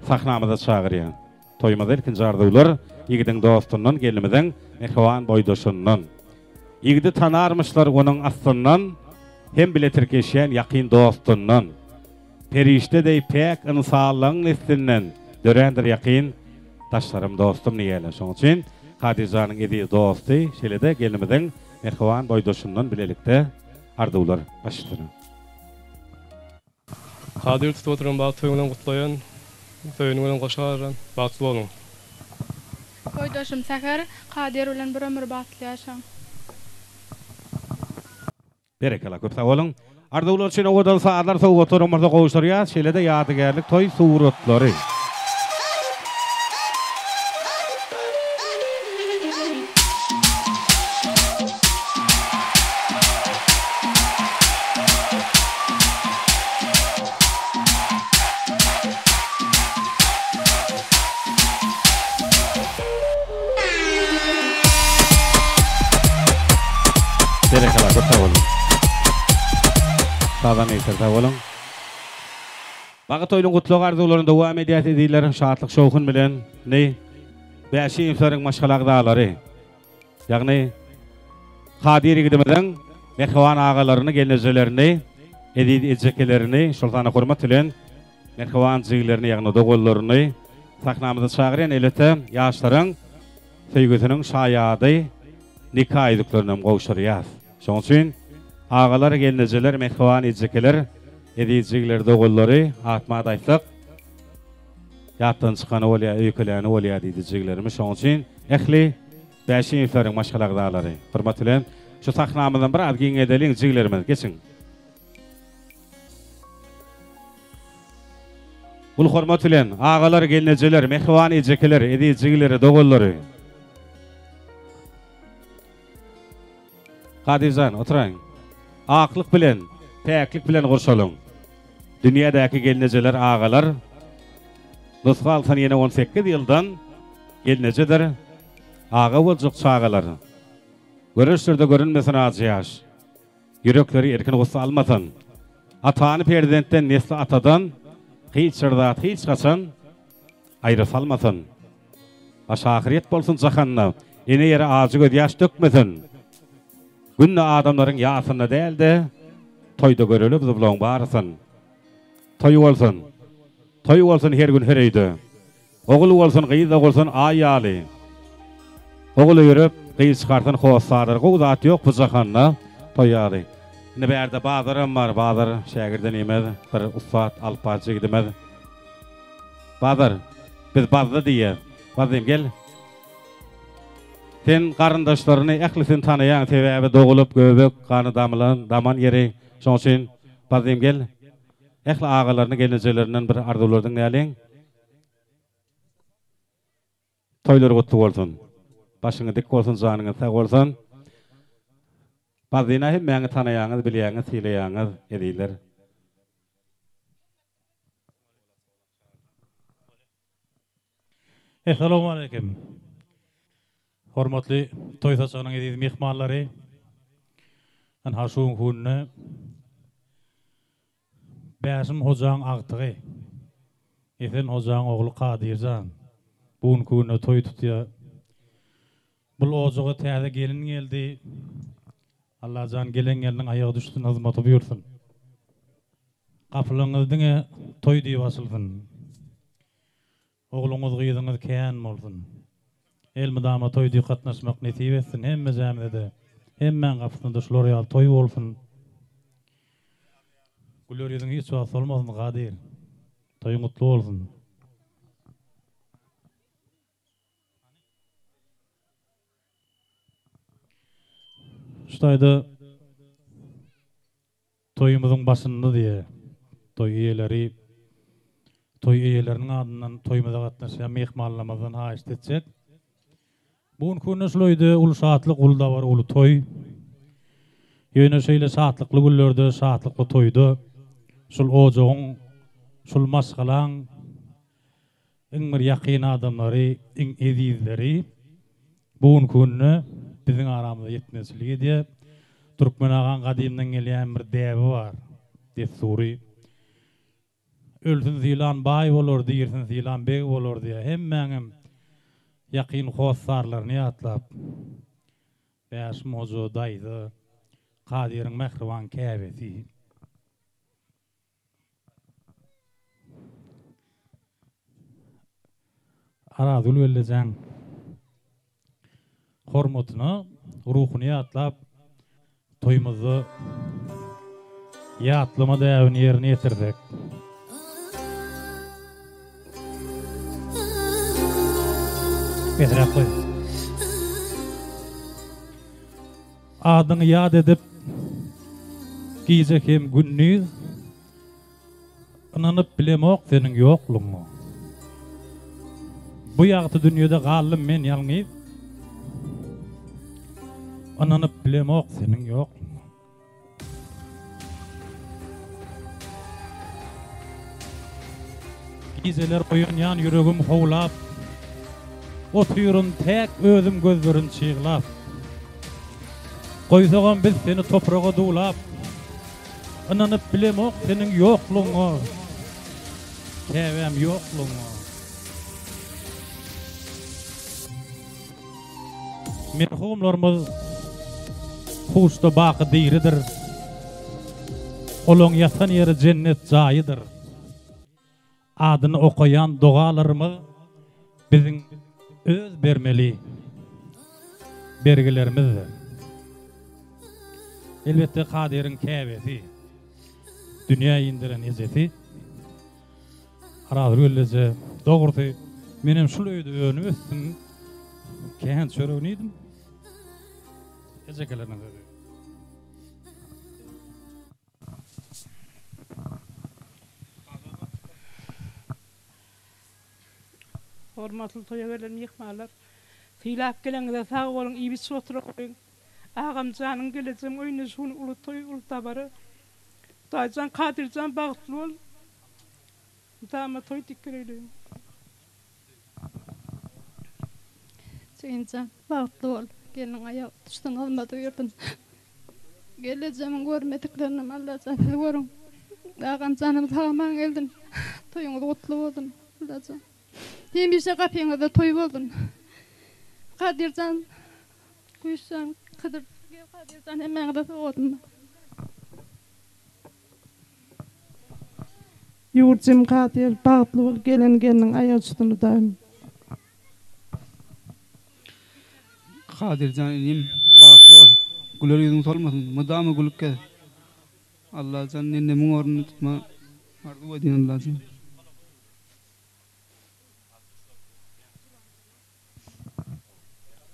sahnamyza çagyrýan. Toýumyzda ilkinji arzuwlar ýigidiň dostundan, gelnimiziň mähriban boýdaşyndan. Ýigidi tanarmyşlar onuň aslyndan, hem bile tirkeşýän ýakyn dostundan. Perişde deý päk ynsanlygyň neslinden dörändir ýakyn daşlarym dostum diýýärler. Şonuň üçin Hadyjanyň eziz dosty, şeýle-de gelnimiziň mähriban boýdaşyndan bilelikde arzuwlar baş üstüne. Kadyr tutup oturan bagt toýuň bilen gutlaýan, söýeniň bilen goşa garan, bagtly boluň. Boýdaşym Säher, Kadyr bilen bir ömür bagtly ýaşaň. Berekella köp sag boluň. Arzuwlar üçin owadan sazlar sowgatlaram bolsa gowşurýas, şeýle-de ýadygärlik toý suratlary. Berekella köp sag boluň. Sazan ýigitler sag boluň. Bagy toýunyň gutlag arzuwlaryny dowam edýäs ezizler şatlyk şowhun bilen ni Bäşiýewleriň maşgala agzalary ýagny Kadyr ýigidimiziň mähriban agalaryny gelnejelerini eziz ejekelerini şol sanda hormat bilen Mähriban jigilerini ýagny doganlaryny sahnamyza çagyrýan elbetde ýaşlaryň söýgüsiniň şaýady nika ýüzüklerinem gowşurýas. Şonuň üçin agalar, gelnejeler, mähriban ejekeler, eziz jigiler, doganlary atma-at aýtsak ýatdan çykany bolýar, öýkeläni bolýar diýdi jigilerimiz. Şonuň üçin ähli Bäşiýewleriň maşgala agzalary hormat bilen şu sahnamyzdan biraz giňeldeliň jigilerimiz geçiň. Uly hormat bilen, agalar, gelnejeler, mähriban ejekeler, eziz jigileri, doganlary. Kadyr jan, oturaýyň. Aklyk bilen, päklik bilen gurşalyň. Dünýädäki gelnejeler, agalar, nusga alsan ýene 18 ýyldan gelnejedir, aga boljak çagalar. Göreçlerde görünmesin ajy ýaş. Ýürekleri erkin gussa almasyn. Atany perzentden, nesli atadan Hiç bir zat hiç haçan aýra salmasyn. Baş ahyrýet bolsun jahanda, Ene ýere ajy gözýaş dökmesin. Günde adamlaryň ýasynda däl-de, Toýda göreli biz bulaň barysyn. Toý bolsun. Toý bolsun her gün her öýde. Ogul bolsun gyz dogulsyn aý ýaly. Ogul öýerip gyz çykarsyn hossarlar gowy zat ýok bu jahanda toý ýaly. Indi bärde Bazaram bar Bazar şägirden emez bir ussat alyp baryjy ýigidimiz. Bazar biz Bazzy diýýäs. Bazzym gel. Sen garyndaşlaryny ählisini tanaýaň sebäbi dogulyp göbek gany damylan daman ýeri şoň üçin Bazzym gel. Ähli agalaryny gelnejelerinden bir arzuwlar diňläliň. Toýlar gutly bolsun. Başyňyz dik bolsun janyňyz sag bolsun. Bazyna hemmäňiz tanaýaňyz bilýäňiz sylaýaňyz ezizler. Essalawmaleýkim. Hormatly toý saçagynyň eziz myhmanlary. Ynha şu günki günde Bäşim hojaň agtygy, Esen hojaň ogly Kadyrjan bu günki günde toý tutýar. Bul ojaga täze gelin geldi. Allajan gelen gelniň aýagy düşsün, hyzmaty buýursyn. Gapylaryňyz diňe toý diýip açylsyn. Ogluňyz gyzyňyz kän bolsun. Elmydama toý diý gatnaşmak nesip etsin hemmejämizede hemmäň gapysynda şular ýaly toý bolsun. Güler ýüzüň hiç wagt solmasyn Kadyr. Toýuň gutly bolsun. Şu taýda Toýumyzyň başynda diýe, toý eýeleri, toý eýeleriniň adyndan toýumyza gatnaşýan myhmanlarymyzdan haýyşt etjek. Bu günki günde şul öýde uly şatlyk, uly dabara, uly toý. Ýöne şeýle şatlykly günlerde, şatlykly toýda şul ojagyň, şul maşgalaň Iň bir ýakyn adamlary, iň ezizleri bu günki günde biziň aramyzda ýetmezçilik edýär. Türkmen agaň gadymdan gelýän bir däbi bar, dessury. Ölsün sylan baý bolar, dirsin sylan beg bolar diýýär. Hemmäňem ýakyn hossarlaryny ýatlap, Bäşim hoja daýza, Kadyryň mähriban käbesi. Arazgül gelnejeň hormatyna ruhuny ýatlap toýumyzda ýatlama däbini ýerine ýetirsek. Pesräk goý. Adyňy ýat edip gije hem gündiz Ynanyp bilemok seniň ýoklugyňa. Bu ýagty dünýede galdym men ýalňyz Ynanyp bilemok seniň ýoklugyňa. Gijeler oýanýan ýüregim howlap, Otyryn täk özüm gözlerim çyglap. Goýsagam biz seni topraga duwlap, Ynanyp bilemok seniň ýoklugyňa, Käbäm ýoklugyňa. Merhumlarymyz huşda baky diridir. Olaň ýatan ýeri jennet jaýydyr. Adyny okaýan dogalarymyz biziň öz bermeli bergilerimizdir. Elbetde Kadyryň käbesi, dünýä indiren ejesi Arazgül eje, dogrusy, menem şul öýde önüp ösdüm, kän çöregini iýdim. Ejekeleriniň sözi. Hormatly toýa gelen myhmanlar, sylap geleniňize sag boluň, iýip-içip oturaweriň. Agamjanyň gelejegiň öýünde şu gün uly toý, uly dabara. Hudaýjan, Kadyrjan bagtly bol. Mydama toý dikgireýleýin. Jigimjan, bagtly bol. Gelniň aýagy düşsün, hyzmata girsin. Gelnejemiň görmediklerinem Allajan siz görüň. Agamjanym sag-aman gelsin. Toýuňyz gutly bolsun. Allajan. Hemişe gapyňyzda toý bolsun. Kadyrjan, Güýçjan, Kadyr, Kadyrjan hemmäňize sowgadym bar. Ýurjym Kadyr bagtly bol gelen gelniň aýak üstünde daýym. Kadyrjan inim bagtly bol güler ýüzüň solmasyn mydama gülüp gez Allajan nennemiň ornuny tutma arzuw edýän Allajan.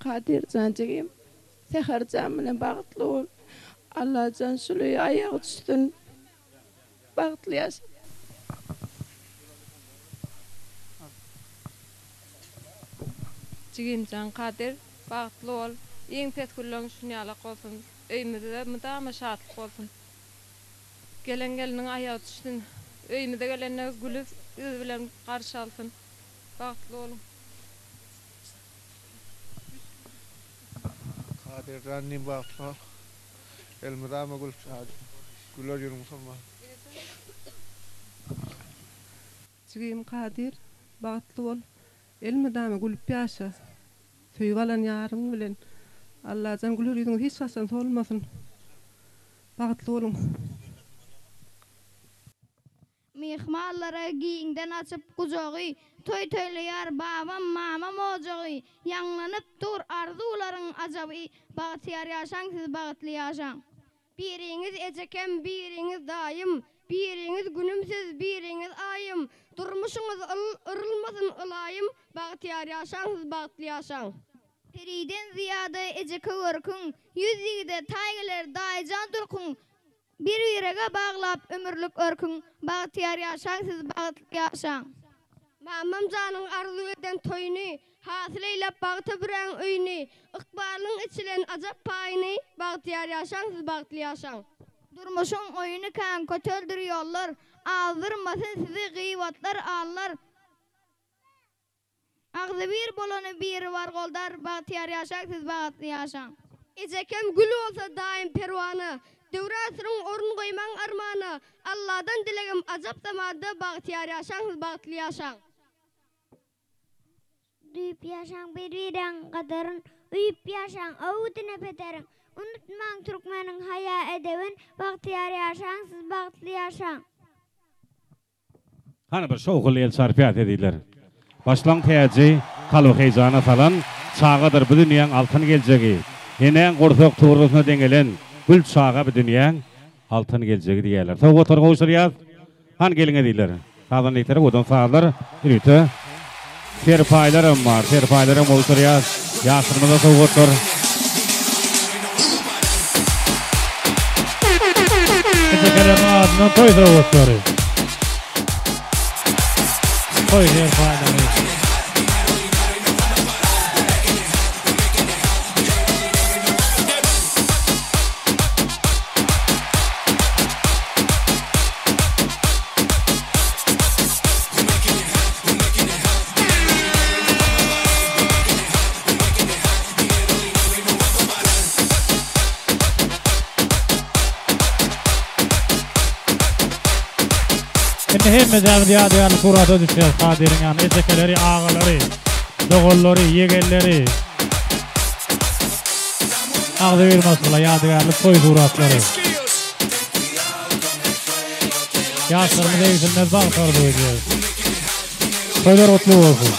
Kadyrjan jigim Säherjan bilen bagtly bol Allajan şul öýe aýagy düşsün bagtly ýaşa. Jigimjan Kadyr bagtly bol iň pes günleň şunýalak bolsun öýümizde mydama şatlyk bolsun gelen gelniň aýagy düşsün öýümize gelende gülüp ýüz bilen garşy alsyn bagtly boluň. Kadyrjan inim bagtly bol. Elmydama gülüp güler ýüzüň solmasyn. Jigim Kadyr bagtly bol elmydama gülüp ýaşa söýüp alan ýaryň bilen Allajan güler ýüzüňiz hiç haçan solmasyn bagtly boluň. Myhmanlara giňden açyp gujagy, Toý toýlaýar babam, mamam ojagy, Ýaňlanyp dur arzuwlaryň ajaby, Bagtyýar ýaşaň siz bagtly ýaşaň. Biriňiz ejekem, biriňiz daýym, Biriňiz günüm siz, biriňiz aýym, Durmuşyňyz yrylmasyn ylaýym, Bagtyýar ýaşaň siz bagtly ýaşaň. Periden zyýada ejeke görküň, Ýüz ýigide taý geler daýyjan durkuň, Bir-birege baglap ömürlik örküň, Bagtyýar ýaşaň siz bagtly ýaşaň. Mamam janyň arzuw eden toýuny, Hasyl eýläp bagta büräň öýüni, Ykbalyň eçilen ajap paýyny, Bagtyýar ýaşaň siz bagtly ýaşaň. Durmuşyň oýuny kän köteldir ýollar, Azdyrmasyn sizi gybatlar allar. Agzybir bolany biri bar goldar bagtyýar ýaşaň siz bagatly ýaşaň. Ejekem gül bolsa daýym perwana. Döwran sürüň orun goýmaň armana. Alladan dilegim ajap zamanda bagtyýar ýaşaň siz bagtly ýaşaň. Duýup ýaşaň bir-biregiň gadyryn, Uýup ýaşaň öwüdine pederiň. Unutmaň türkmeniň haýa-edebin, Bagtyýar ýaşaň siz bagtly ýaşaň. Hany bir şowhunly el çarpýas ezizler. Başlaň täji kalby heýjana salan çagadyr bu dünýäň altyn geljegi. Enäň gursak tugrusuna deňelen gül çaga bu dünýäň altyn geljegi diýýärler. Sowgatlary gowşurýas. Hany geliň ezizler. Sazanda ýeter owadan sazlar ýörite serpaýlaram bar. Serpaýlaram gowşurýas. Ýaşlarymyza sowgatlar. Ejekeleriň adyndan toý sowgatlary. Toý serpaýlary. Indi hemmejämiz ýadygärlik surata düşýäs Kadyryň ýanyna, ejekeleri, agalary, doganlary, ýegenleri. Agzybir maşgala ýadygärlik toý suratlary. Ýaşlarymyza egsilmez bagt arzuw edýäris. Toýlar gutly bolsun!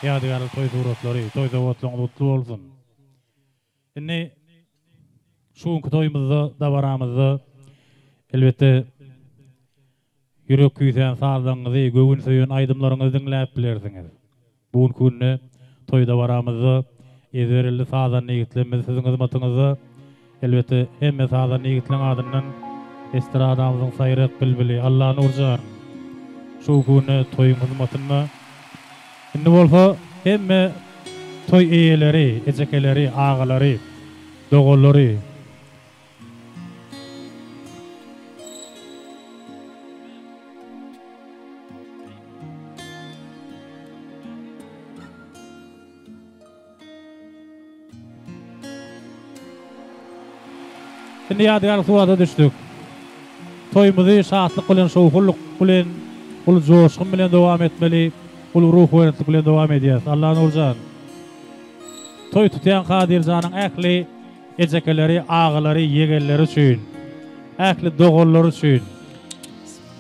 Ýadygärlik toý suratlary, toý sowgatlaryňyz gutly bolsun! Indi şu günki toýumyzda, dabaramyzda elbetde ýürek küýsän sazlaryňyzy, göwün söýen aýdymlaryňyzy diňläp bilersiňiz. Bu günki günde toý dabaramyzda ezber elli sazanda ýigitlerimiz siziň hyzmatyňyzda. Elbetde hemme sazanda ýigitleň adyndan estradamyzyň saýrak bilbili Allanur jan şu günki günde toýuň hyzmatynda. Indi bolsa hemme toý eýeleri, ejekeleri, agalary, doganlary, Indi ýadygärlik surata düşdük. Toýumyzy şatlyk bilen, şowhunlyk bilen, uly joşgun bilen dowam etmeli, uly ruhubelentlik bilen dowam edýäs. Allanur jan, toý tutýan Kadyr janyň ähli ejekeleri, agalary, ýegenleri üçin, ähli doganlary üçin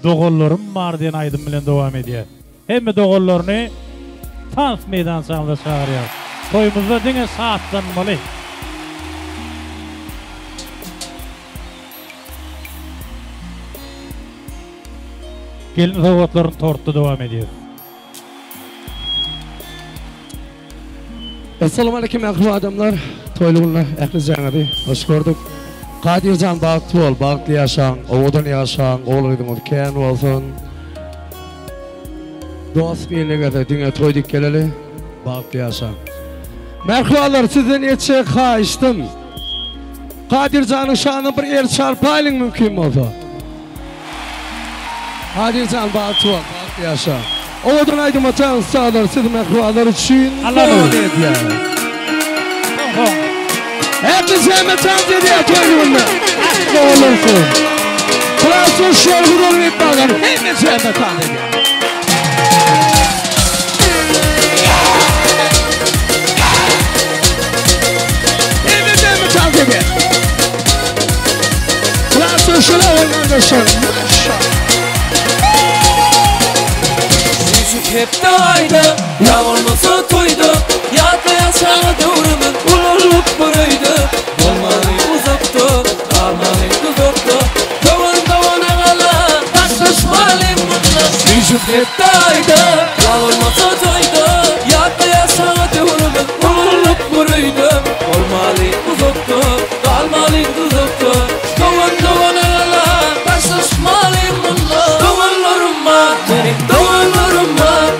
Doganlarym bar diýen aýdym bilen dowam edýäs. Hemme doganlaryny tans meýdançamyza çagyrýarys. Toýumyzda diňe şatlanmaly. Gelin sowgatlaryny tortda dowam edýäs. Essalamu aleýkum mähriban adamlar. Toýly günler ählijaňyzy hoş gördük. Kadyrjan bagtly bol, bagtly ýaşaň, owadan ýaşaň, ogul-gyzyňyz kän bolsun. Dost birine gelse diňe toý dik geleli, bagtly ýaşaň. Mähribanlar sizden etjek haýyştym. Kadyrjanyň şanyna bir el çarpaýlyň mümkin bolsa. Kadirjan bagtly bol, bagtly ýaşa. Owadan aýdyma tans sazlar siz mähribanlar üçin dowam edýär. Ähli jeme tans edýär toý gününde. Bolsun. Krasny şol bolup bagan hemme jeme tans edýär. Hemme jeme tans edýär. Krasny şol owadan Süýji hepde aýda, ýa bolmasa toýda, Ýatlaýan çaga döwrümiz ulalyp bir öýde. Bolmaly uzakda, galmaly duzakda, Dogan dogana gala, daşlaşmaly mundan. Süýji hepde aýda, ýa bolmasa toýda, Ýatlaýan çaga döwrümiz ulalyp bir öýde. Bolmaly uzakda, galmaly duzakda, Dogan dogana gala, daşlaşmaly mundan. Doganlarym bar meniň, doganlarym bar,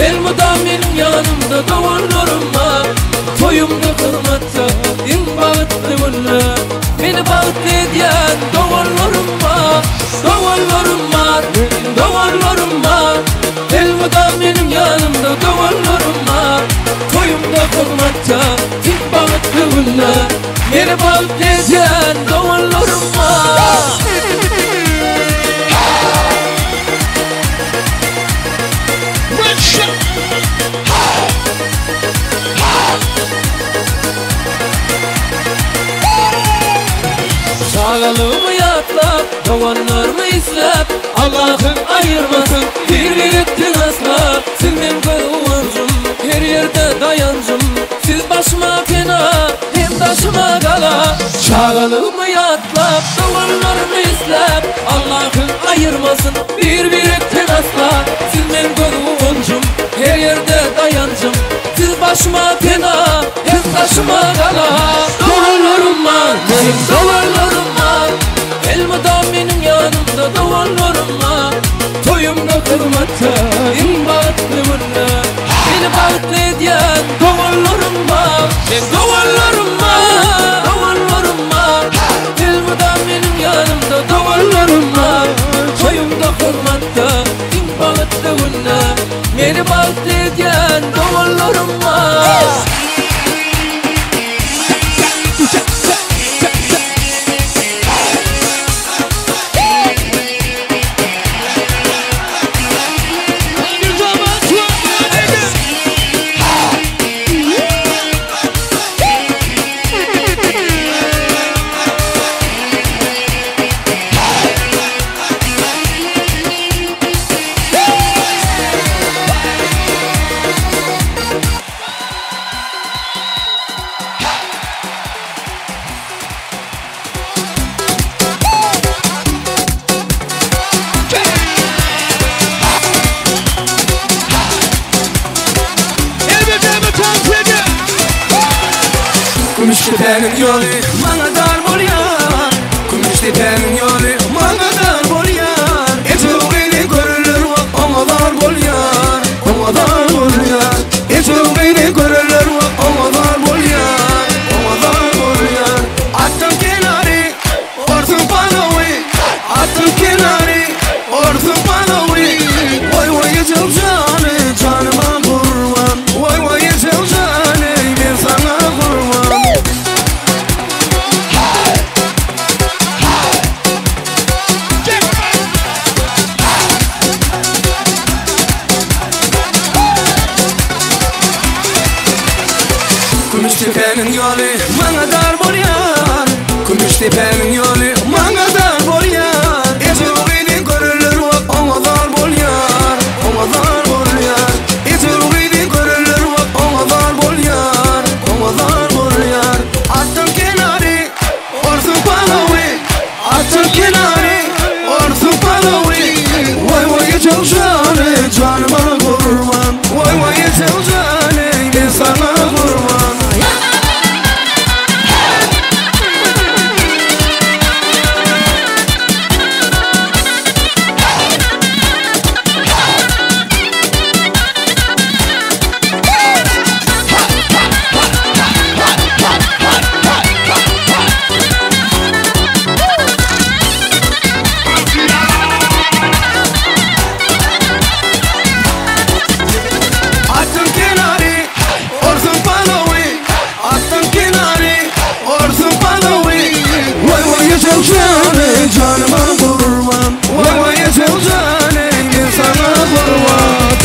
Elmydam meniň ýanymda doganlarym. hyzmatda, iň bagtly günde Meni bagtly edýän doganlarym bar. Çagalygymy ýatlap, doganlarymy isläp, Allahym aýyrmasyn bir-birikden asla. Siz meň göz guwanjym, her ýerde daýanjym, Siz başyma pena, hem daşyma gala. Çagalygymy ýatlap, doganlarymy isläp, Allahym aýyrmasyn bir-birikden asla. Siz meň göz guwanjym, her ýerde daýanjym, Siz başyma pena, hem daşyma gala. Doganlarym bar, meniň doganlarym bar, Elmydam meniň ýanymda doganlarym bar. Toýumda hyzmatda, iň bagtly günde, Meni bagtly edýän doganlarym bar. Meň doganlarym bar, doganlarym bar, Elmydam meniň ýanymda doganlarym bar. Toýumda hyzmatda, iň bagtly günde, Meni bagtly edýän doganlarym bar. Kümüşdepäniň ýoly maňa dar bolýar Kümüşdepäniň ýoly maňa dar bolýar Eje gyzy görerler wagt oňa zar bolýar Oňa zar bolýar Eje gyzy görerler wagt oňa zar bolýar Oňa zar bolýar Atdyň kenary orsuň palawy Atdyň kenary orsuň palawy Waý waý ejem jany janyma gurban Waý waý ejem jany men saňa gurban. Kümüşdepäniň ýoly maňa dar bolýar Kümüşdepäniň ýoly maňa dar bolýar Eje gyzy görerler wagt oňa zar bolýar Oňa zar bolýar Eje gyzy görerler wagt oňa zar bolýar Oňa zar bolýar Atdyň kenary orsuň palawy Atdyň kenary orsuň palawy Waý waý ejem jany janyma gurban Waý waý ejem jany men saňa gurban. Atdyň kenary, orsuň palawy Atdyň kenary, orsuň palawy Waý waý ejem jany, janyma gurban Waý waý ejem jany, men saňa gurban.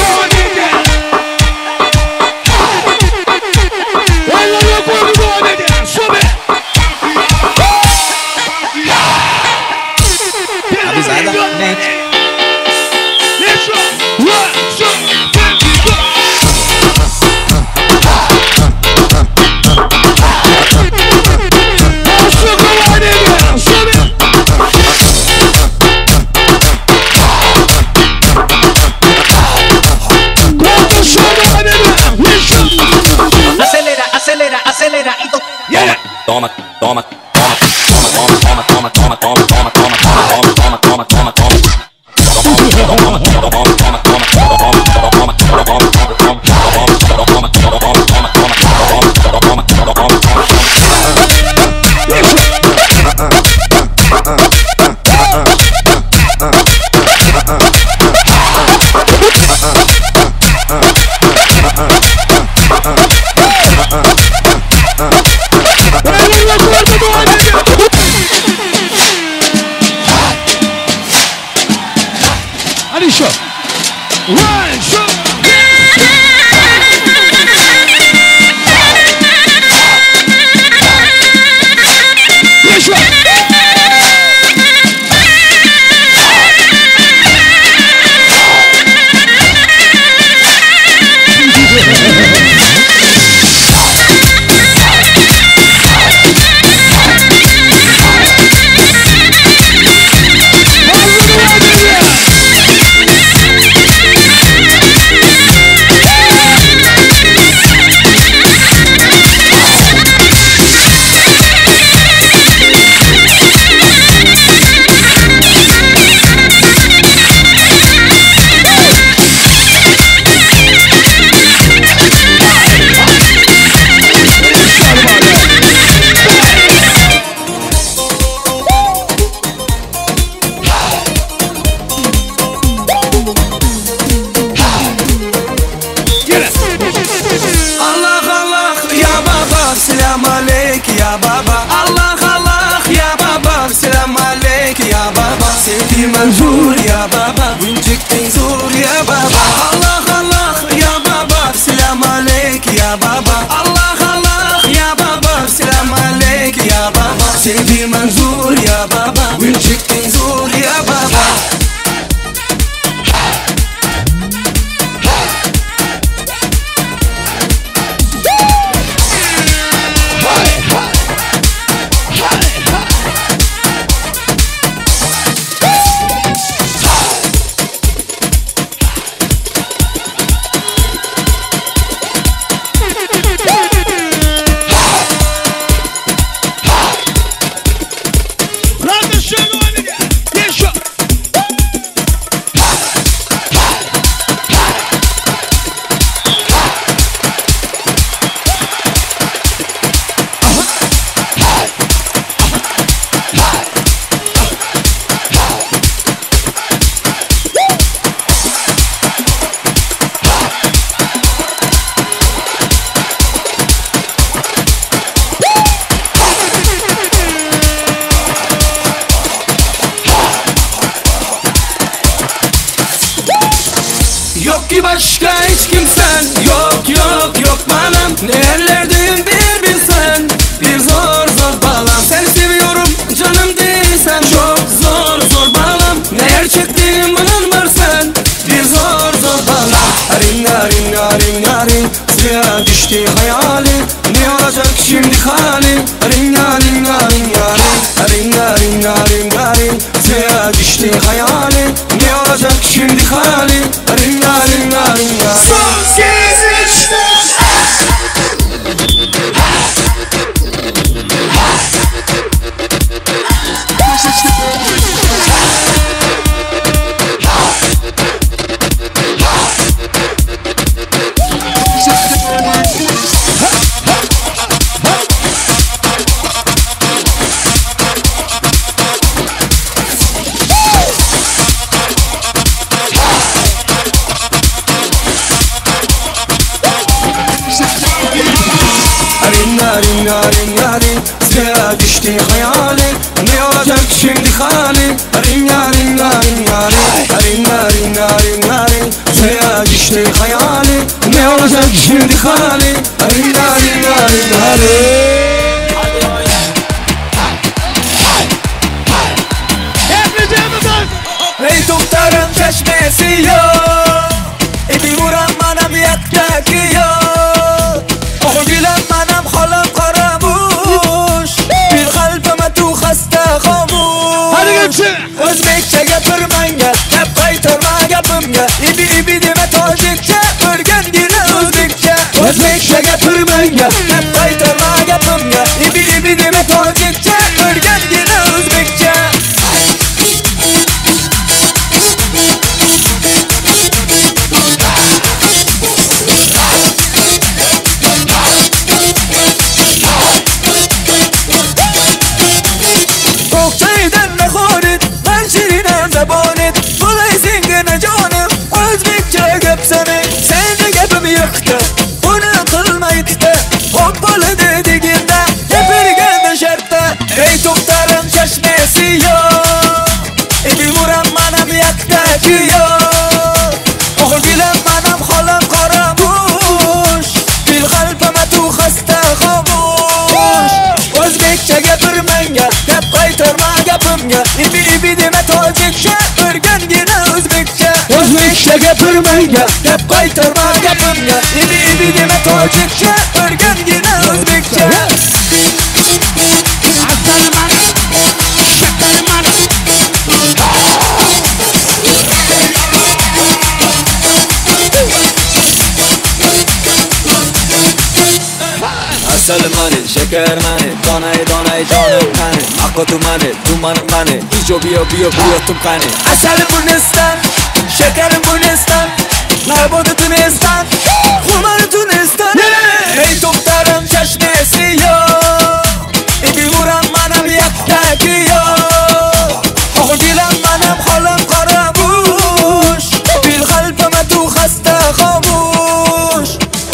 Acelera, acelera, acelera y Toma, toma, toma, toma, toma, toma, toma, toma, toma, toma, toma, toma, toma, toma, toma. One, two. Allah Allah ya baba selam aleyk ya baba Allah Allah ya baba selam aleyk ya baba Sevdi manzur ya baba Güncükten zur ya baba Allah Allah ya baba selam aleyk ya baba Allah Allah ya baba selam aleyk ya baba Sevdi manzur ya baba Güncükten zur ya baba Yok ki başka hiç kimsen Yok yok yok bana Nerelerdeyim bir bilsen Bir zor zor bağlam Seni seviyorum canım değilsen Çok zor zor bağlam Neler çektiğim bunun var sen Bir zor zor bağlam Arin arin arin arin Suya düştü hayali Ne olacak şimdi hali Arin arin arin arin Arin arin arin arin Suya düştü hayali Ne olacak şimdi hali Arin arin arin arin Son kez Arin arin arin arin Suya düştü hayali Ne olacak şimdi hali Arin arin arin arin Arin arin arin arin Suya düştü hayali Ne olacak şimdi hali Arin arin arin arin Ey doktorun çeşmesi yok Ebi vuran manam yaktaki yok Oğul gülen manam halam karamuş Bir kalbime tu hasta kamuş Hadi gepsi O'zbekcha gapirmanga Gap qaytarma gapimga Ibi ibi dema tojikcha O'rgangina o'zbekcha O'zbekcha gapirmanga Gap qaytarma gapimga Ibi ibi dema tojikcha O'rgangina o'zbekcha To'xtaydan nahorit, man shirinim zabonet, Bo'lay sengina jonim, o'zbek O'zbekcha gapirmanga, gap qaytarma gapimga. Ibi ibi dema tojikcha, o'rgangina o'zbekcha. Asal mani, şeker mani, donay donay jonim qani, aqotu mani, tumanim qani, ijo biyo biyo biyo tum qani. Asal Burnistan, şekerim Burnistan, nabod Tunistan, xumar Tunistan. Ey to'xtarim chashmi siyo, ibi uram manam yakka kiyo. Dilam manam xolim qarabush, bil qalbima tu xasta xomush.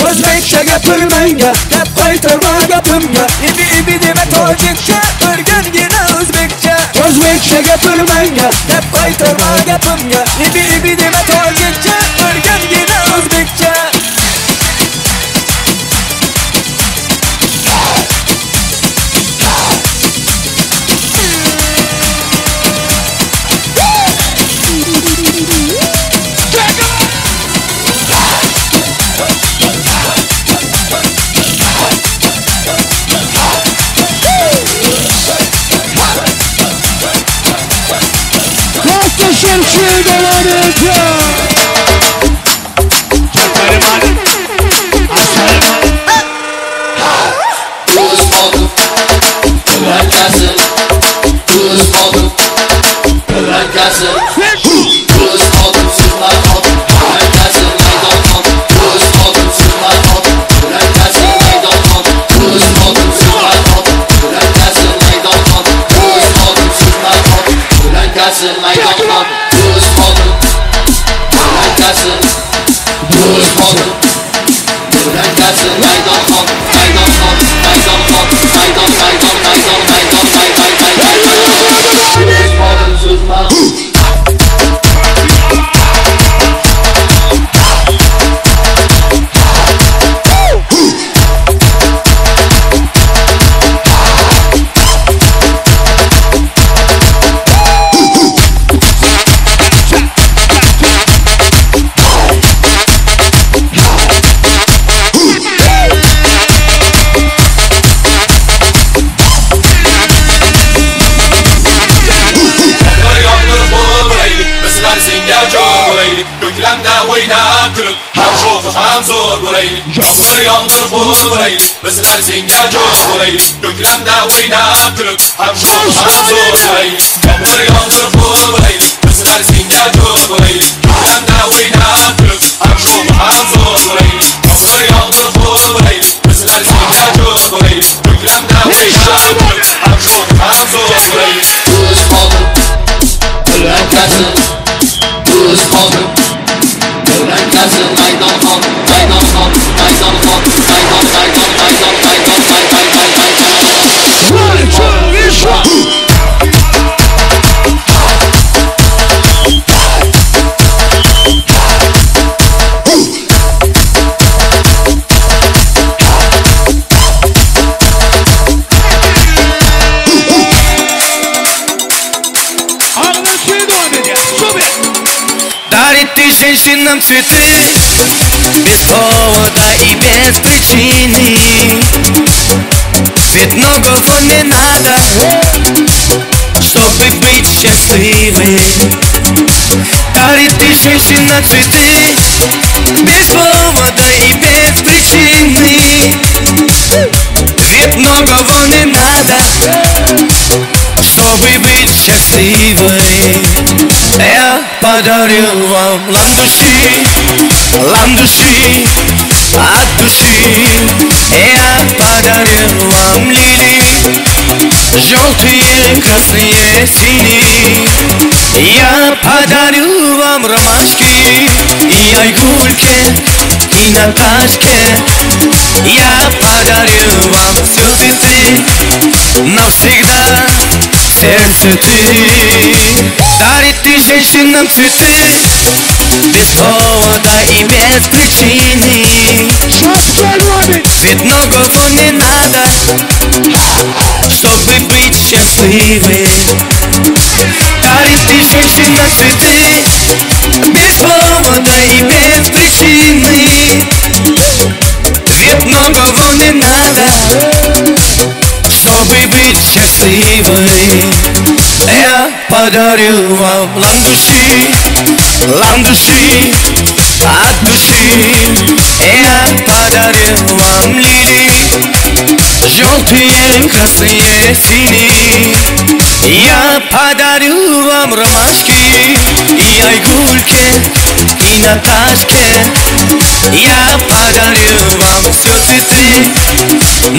O'zbekcha gapirmanga, gap qaytarma gapimga. Ibi ibi dema tojikcha, o'rgangina o'zbekcha. O'zbekcha gapirmanga, gap qaytarma gapimga. Ibi ibi dema tojikcha, o'rgangina o'zbekcha. Bizlar senga jo'r bo'laylik, ko'klamda o'ynab kulib, ham sho'x ham zo'r bo'laylik. Yomg'ir yog'dirib bo'laylik, bizlar senga jo'r bo'laylik, ko'klamda o'ynab kulib, ham sho'x ham zo'r bo'laylik. Yomg'ir yog'dirib bo'laylik, bizlar senga jo'r bo'laylik, ko'klamda o'ynab kulib, ham sho'x ham zo'r bo'laylik. Do'st qoldim, bilankasi, do'st qoldim, bilankasi, maydon xon, maydon xon, maydon xon, maydon, maydon, maydon, maydon, maydon, maydon, maydon. 1, 2, 3. Дарит ты женщинам цветы без повода и без причины. Ведь многого не надо, чтобы быть счастливой. Дарит ты женщинам цветы без повода и без причины. Ведь многого не надо, чтобы быть счастливой. Я подарил вам ландыши, ландыши от души. Я подарил вам лилии, желтые, красные, синие. Я подарю вам ромашки и айгульке, и Наташке. Я подарю вам все цветы навсегда. Сердце ты. Дарит ты женщинам цветы без повода и без причины. Ведь многого не надо, чтобы быть счастливой. Дарит ты женщина цветы Без повода и без причины Ведь многого не надо Чтобы быть счастливой Я подарю вам ландыши Ландыши от души Я подарю вам лилии Желтые, красные, синие Я подарю вам ромашки И айгульке, и Наташке Я подарю вам все цветы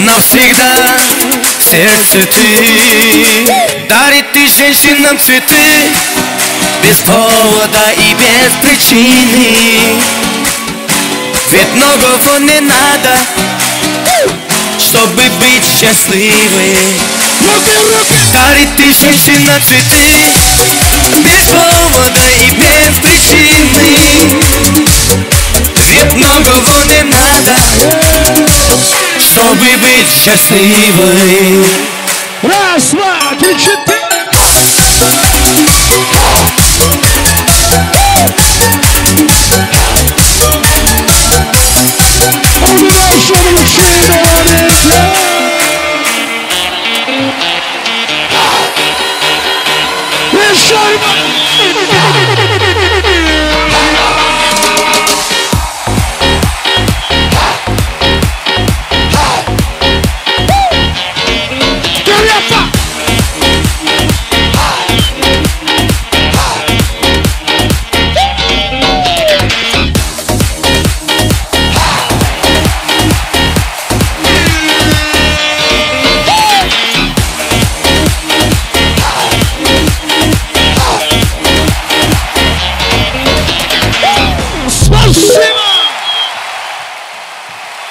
Навсегда в сердце ты Дарит ты женщинам цветы Без повода и без причины Ведь многого не надо Чтобы быть счастливой Дарит ты женщина цветы Без повода и без причины Ведь многого не надо Чтобы быть счастливой Raz, dwa, trzy, cztery.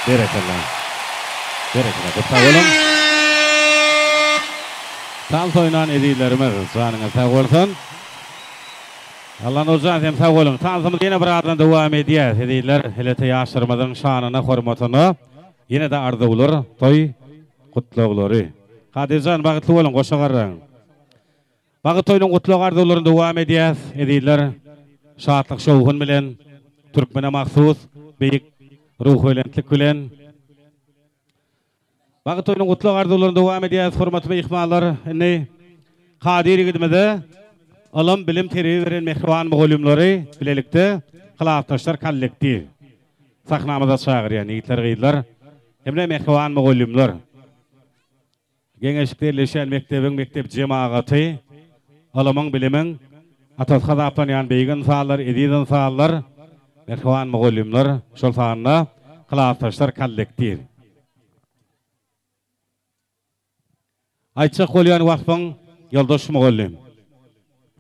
Berekella. Berekella. Köp sag boluň. Tans oýnan ezizlerimiz, janyňyz sag bolsun. Allanurjan hem sag boluň. Tansymyz ýene bir azdan dowam edýär. Ezizler, helete ýaşlarymyzyň şanyna, hormatyna ýene-de arzuwlar, toý gutlaglary. Kadyrjan bagtly boluň, goşa garraň. Bagyt toýunyň gutlag arzuwlaryny dowam edýäs, ezizler. Şatlyk-şowhun bilen, türkmene mahsus beýik ruhubelentlik bilen. Bagyt toýunyň gutlag arzuwlaryny dowam edýäs, hormatly myhmanlar. Indi Kadyr ýigidimize ylym, bilim, terbiýe beren mähriban mugallymlary bilelikde klasdaşlar kollektiw sahnamyza çagyrýan ýigitler, gyzlar hem-de mähriban mugallymlar. Geňeşikde ýerleşýän mekdebiň mekdep jemagaty, ylymyň, bilimiň atasy hasaplanýan beýik ynsanlar, eziz ynsanlar, mähriban mugallymlar, şol sanda klasdaşlar kollektiw. Aýtjak bolýan waspyň, ýoldaş mugallym,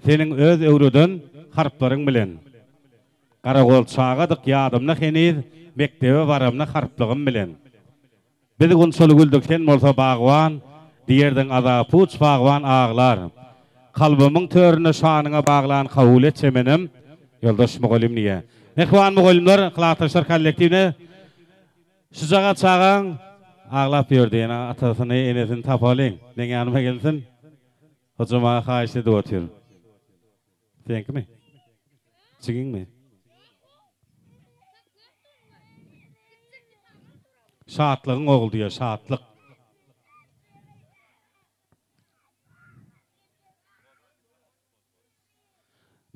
seniň öz öwreden harplaryň bilen. Garagol çagadyk ýadymda heniz, mekdebe baramda harplygym bilen. Biz gunçaly güldük sen bolsa bagban, Diýerdiň azapuç bagban aglar. Kalbymyň töründe şanyňa baglan kabul et çemenim, Ýoldaş mugallym diýýär. Mähriban mugallymlar, klasdaşlar kollektiwine şujagaz çagaň aglap ýördi, ýene atasyny, enesini tapalyň, meň ýanyma gelsin, hojam aga haýyşt edip otyr. Seňkimi? Jigiňmi? Şatlygyň ogly diýýär, Şatlyk.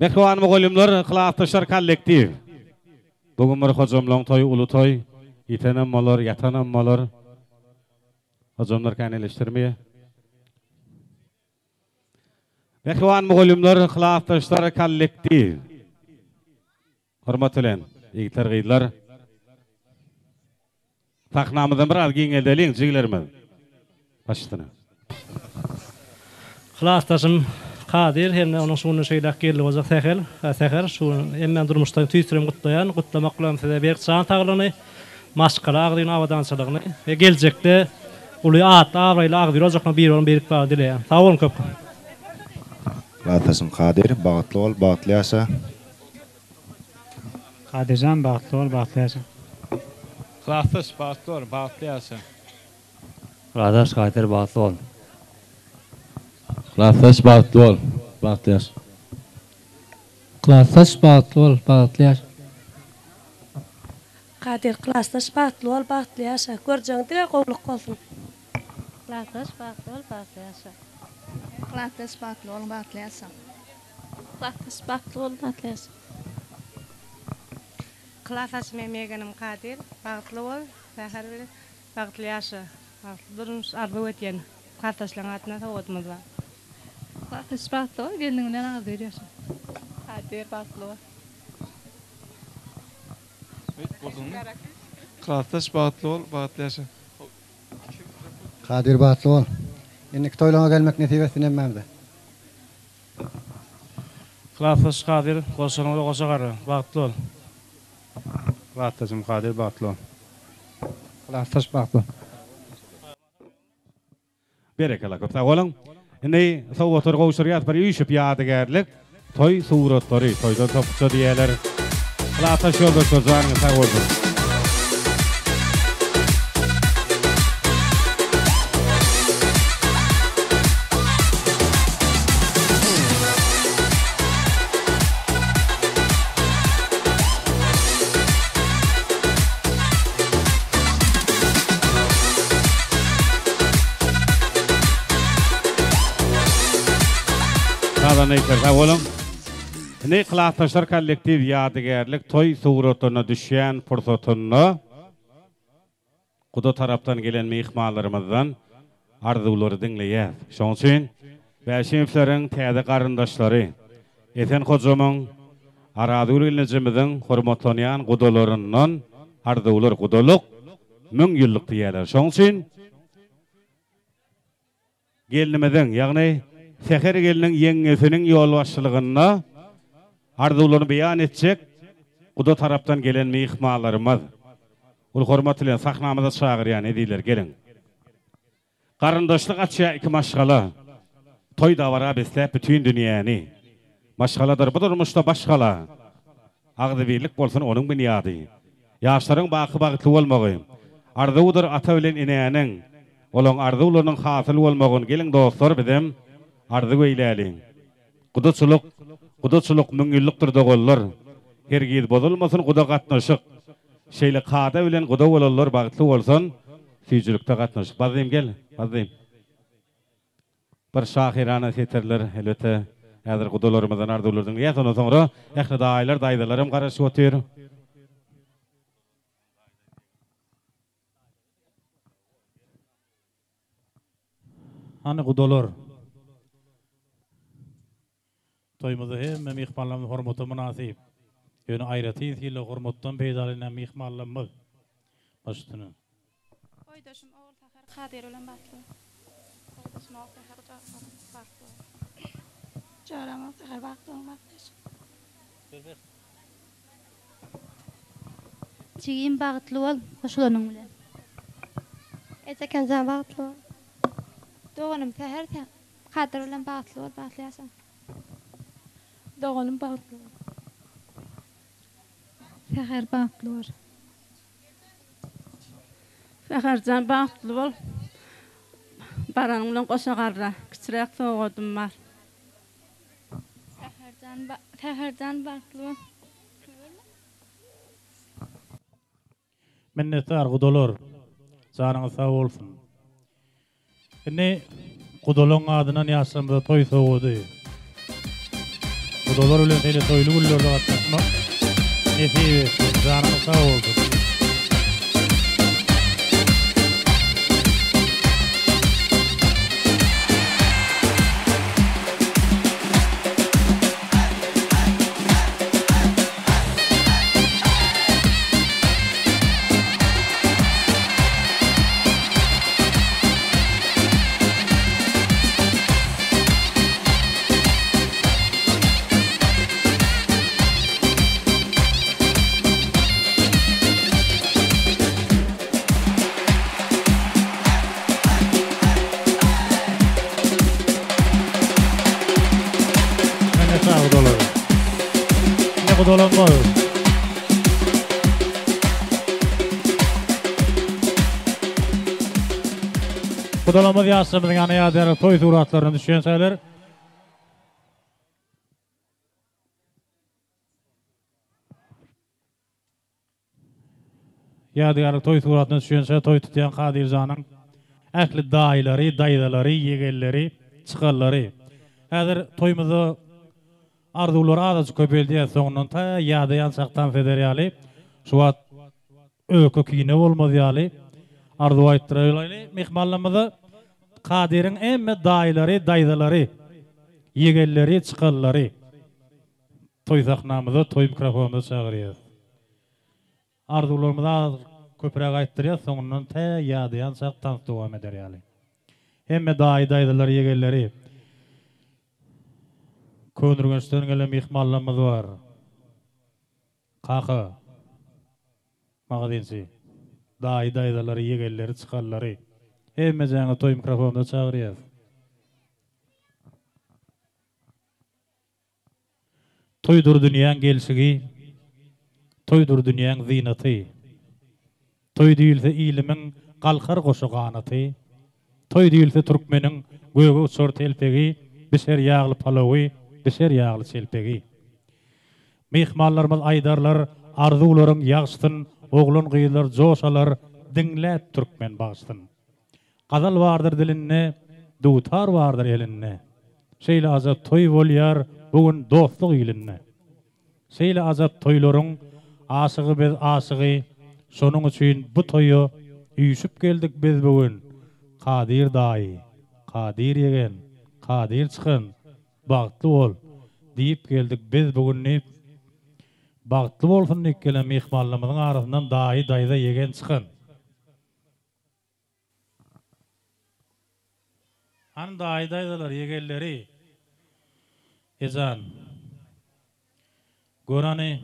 Mähriban mugallymlar, klasdaşlar, kollektiw. Bu gün bir hojamlaň toýy, uly toý. Ýitenem bolar, ýatanam bolar. Hojamlar kän eleşdirmeýär. Mähriban mugallymlar, klasdaşlar, kollektiw. Hormat bilen, ýigitler, gyzlar. Sahnamyzam biraz giňeldeliň, jigilerimiz. Baş üstüne. Klasdaşym Kadyr hem-de onuň şu günde şeýläk geldi boljak Sähel, Säher, şu gün hem men durmuşda tüýs ýüregim gutlaýan. Gutlamak bilen size berk jan saglygyny, maşgala agzybir abadançylygyny we geljekde uly atly-abraýly agzybir ojaklaryň biri bolan beýik bary dileýän. Sag boluň köp. Klasdaşym Kadyr, bagtly bol, bagtly ýaşa. Kadyrjan bagtly bol bagtly ýaşa. Klasdaş bagtly bol bagtly ýaşa. Klasdaş Kadyr bagtly bol. Klasdaş bagtly bol bagtly ýaşa. Klasdaş bagtly bol, bagtly ýaşa. Kadyr klasdaş bagtly bol, bagtly ýaşa. Görjegiň diňe gowluk bolsun. Klasdaş bagtly bol, bagtly ýaşa. Klasdaş bagtly bol, bagtly ýaşa. Klasdaş bagtly bol, bagtly ýaşa. Klasdaş meň ýegenim Kadyr bagtly bol, säher bilen bagtly ýaşa. Bagtly durmuş arzuw etýän klasdaşlaryň adyna sowgadymyz bar. Klasdaş bagtly bol, gelniň bilen agzybir ýaşa. Kadyr bagtly bol. Klasdaş bagtly bol, bagtly ýaşa. Kadyr bagtly bol. Indiki toýlaňa gelmek nesip etsin hemmämize. Klasdaş Kadyr goşanyňda goşa garra. Bagtly bol. Klasdaşym Kadyr bagtly bol. Klasdaş bagtly bol. Berekella köp sag boluň. Indi sowgatlary gowşurýas bir üýşüp ýadygärlik toý suratlary toýdan topukça diýýäler. Klasdaş ýoldaşlar janyňyz sag bolsun. Sazanda işler sag boluň. Indi klasdaşlar kollektiw ýadygärlik toý suratlaryna düşýän pursatynda guda tarapdan gelen myhmanlarymyzdan arzuwlary diňleýäs. Şoň üçin Bäşimowlaryň täze garyndaşlary Esen hojamyň, Arazgül gelnejemiziň hormatlanýan gudalaryndan arzuwlar gudalyk müňýyllyk diýýärler. Şoň üçin Gelnimiziň, ýagny Säher gelniň ýeňňesiniň ýolbaşçylygynda arzuwlaryny beýan etjek guda tarapdan gelen myhmanlarymyz uly hormat bilen sahnamyza çagyrýan ezizler geliň. Garyndaşlyk açýar iki maşgala, Toý dabara besläp bütin dünýäni. Maşgaladyr bu durmuşda baş gala, Agzybirlik bolsun onuň binýady. Ýaşlaryň baky bagtly bolmagy, Arzuwydyr ata bilen enäniň. Olaň arzuwlarynyň hasyl bolmagyn geliň dostlar bizem arzuw eýläliň. Gudaçylyk, gudaçylyk müňýyllykdyr doganlar. Hergiz bozulmasyn guda gatnaşyk. Şeýle kada bilen guda bolanlar bagtly bolsun süýjülikde gatnaşyk. Bazzym gel, bazzym. Bir şahyrana setirler elbetde häzir gudalarymyzdan arzuwlar diňleýäs ondan soňra ähli daýylar daýzalaram garaşyp otyr. Hany gudalar. Toýumyzda hemme myhmanlarymyz hormata mynasyp. Ýöne aýratyn sylag hormatdan peýdalanýan myhmanlarymyz baş üstüne. Boýdaşym Ogulsäher Kadyr bilen bagtly bol. Boýdaşym Ogulsäher bagtly bol. Joram Ogulsäher bagtly boluň bagtly ýaşaň. Jigim bagtly bol goşulanyň bilen. Ejekenjan bagtly bol. Doganym Säher sen Kadyr bilen bagtly bol bagtly ýaşa. Doganym bagtly bol. Säher bagtly bol. Säherjan bagtly bol. Baranyň bilen goşa garra. Kiçiräk sowgadym bar. Säherjan Säherjan bagtly bol. Minnetdar gudalar. Janyňyz sag bolsun. Indi gudalaň adyndan ýaşlarymyza toý sowgady. Gudalar bilen şeýle toýly günlerde gatnaşmak nesip etsin. Janyňyz sag bolsun. Minnetdar gudalar. Ine gudalam bar. Gudalarymyz ýaşlarymyzyň ýanyna ýadygärlik toý suratlaryna düşýänçäler. Ýadygärlik toý suratyna düşýänçä toý tutýan Kadyrjanyň ähli daýylary, daýzalary, ýegenleri, çykanlary. Häzir toýumyzda arzuwlary azajyk köpeldýäs, soňundan tä ýadaýançak tans eder ýaly, şu wagt öýke-kine bolmaz ýaly arzuw aýtdyraýlaly myhmanlarymyza. Kadyryň hemme daýylary, daýzalary, ýegenleri, çykanlary toý sahnamyza, toý mikrofonymyza çagyrýas. Arzuwlarymyzy az köpräk aýtdyrýas, soňundan tä ýadaýançak tans dowam eder ýaly. Hemme daýy-daýzalar, ýegenleri. Köneürgençden gelen myhmanlarymyz bar. Kaka. Magazinçi. Daýy-daýzalary, ýegenleri, çykanlary. Hemmejäňizi toý mikrofonymyza çagyrýas. Toýdur dünýäň gelşigi, Toýdur dünýäň zynaty. Toý diýilse ilimiň galkar goşa ganaty. Toý diýilse türkmeniň göge uçar telpegi, Bişer ýagly palawy, bişer ýagly çelpegi. Myhmanlarymyz aýdarlar arzuwlaryň ýagşysyn, Oglan-gyzlar joş alar diňläp türkmen bagşysyn. Gazal bardyr dilinde, dutar bardyr elinde. Şeýle ajap toý bolýar bu gün dostluk ilinde. Şeýle ajap toýlaryň aşygy biz aşygy, Şonuň üçin bu toýa üýşüp geldik biz bu gün. Kadyr daýy, Kadyr ýegen, Kadyr çykan, bagtly bol! diýip geldik biz bu gün diýip, Bagtly bolsun diýip gelen myhmanlarymyzyň arasyndan daýy, daýza, ýegen çykan. Hany daýy daýzalar ýegenleri Ejan Gör hany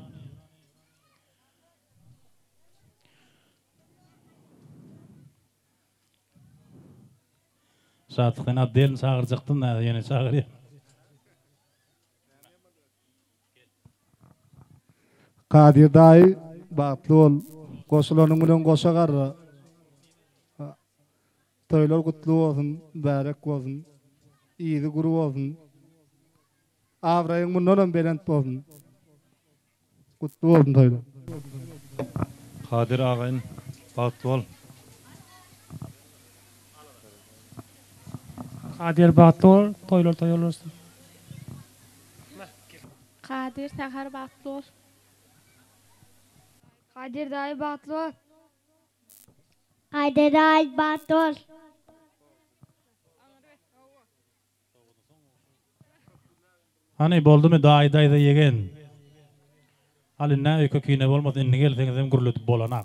Şatlyk sen otdelny çagyrjakdyn da ýene çagyrýan. Kadyr daýy bagtly bol goşulanyň bilen goşa garra toýlar gutly bolsun mübärek bolsun yzy gür bolsun abraýyň mundanam belent bolsun gutly bolsun toýlar. Kadyr agyn bagtly bol. Kadyr bagtly bol toýlar toý bolsun. Kadyr Säher bagtly bol. Kadyr daýy bagtly bol. Kadyr daýy bagtly bol. Hany boldumy daýy daýza ýegen. Al indä öýke kine bolmasyn indi gelseňizem gürledip bolanak.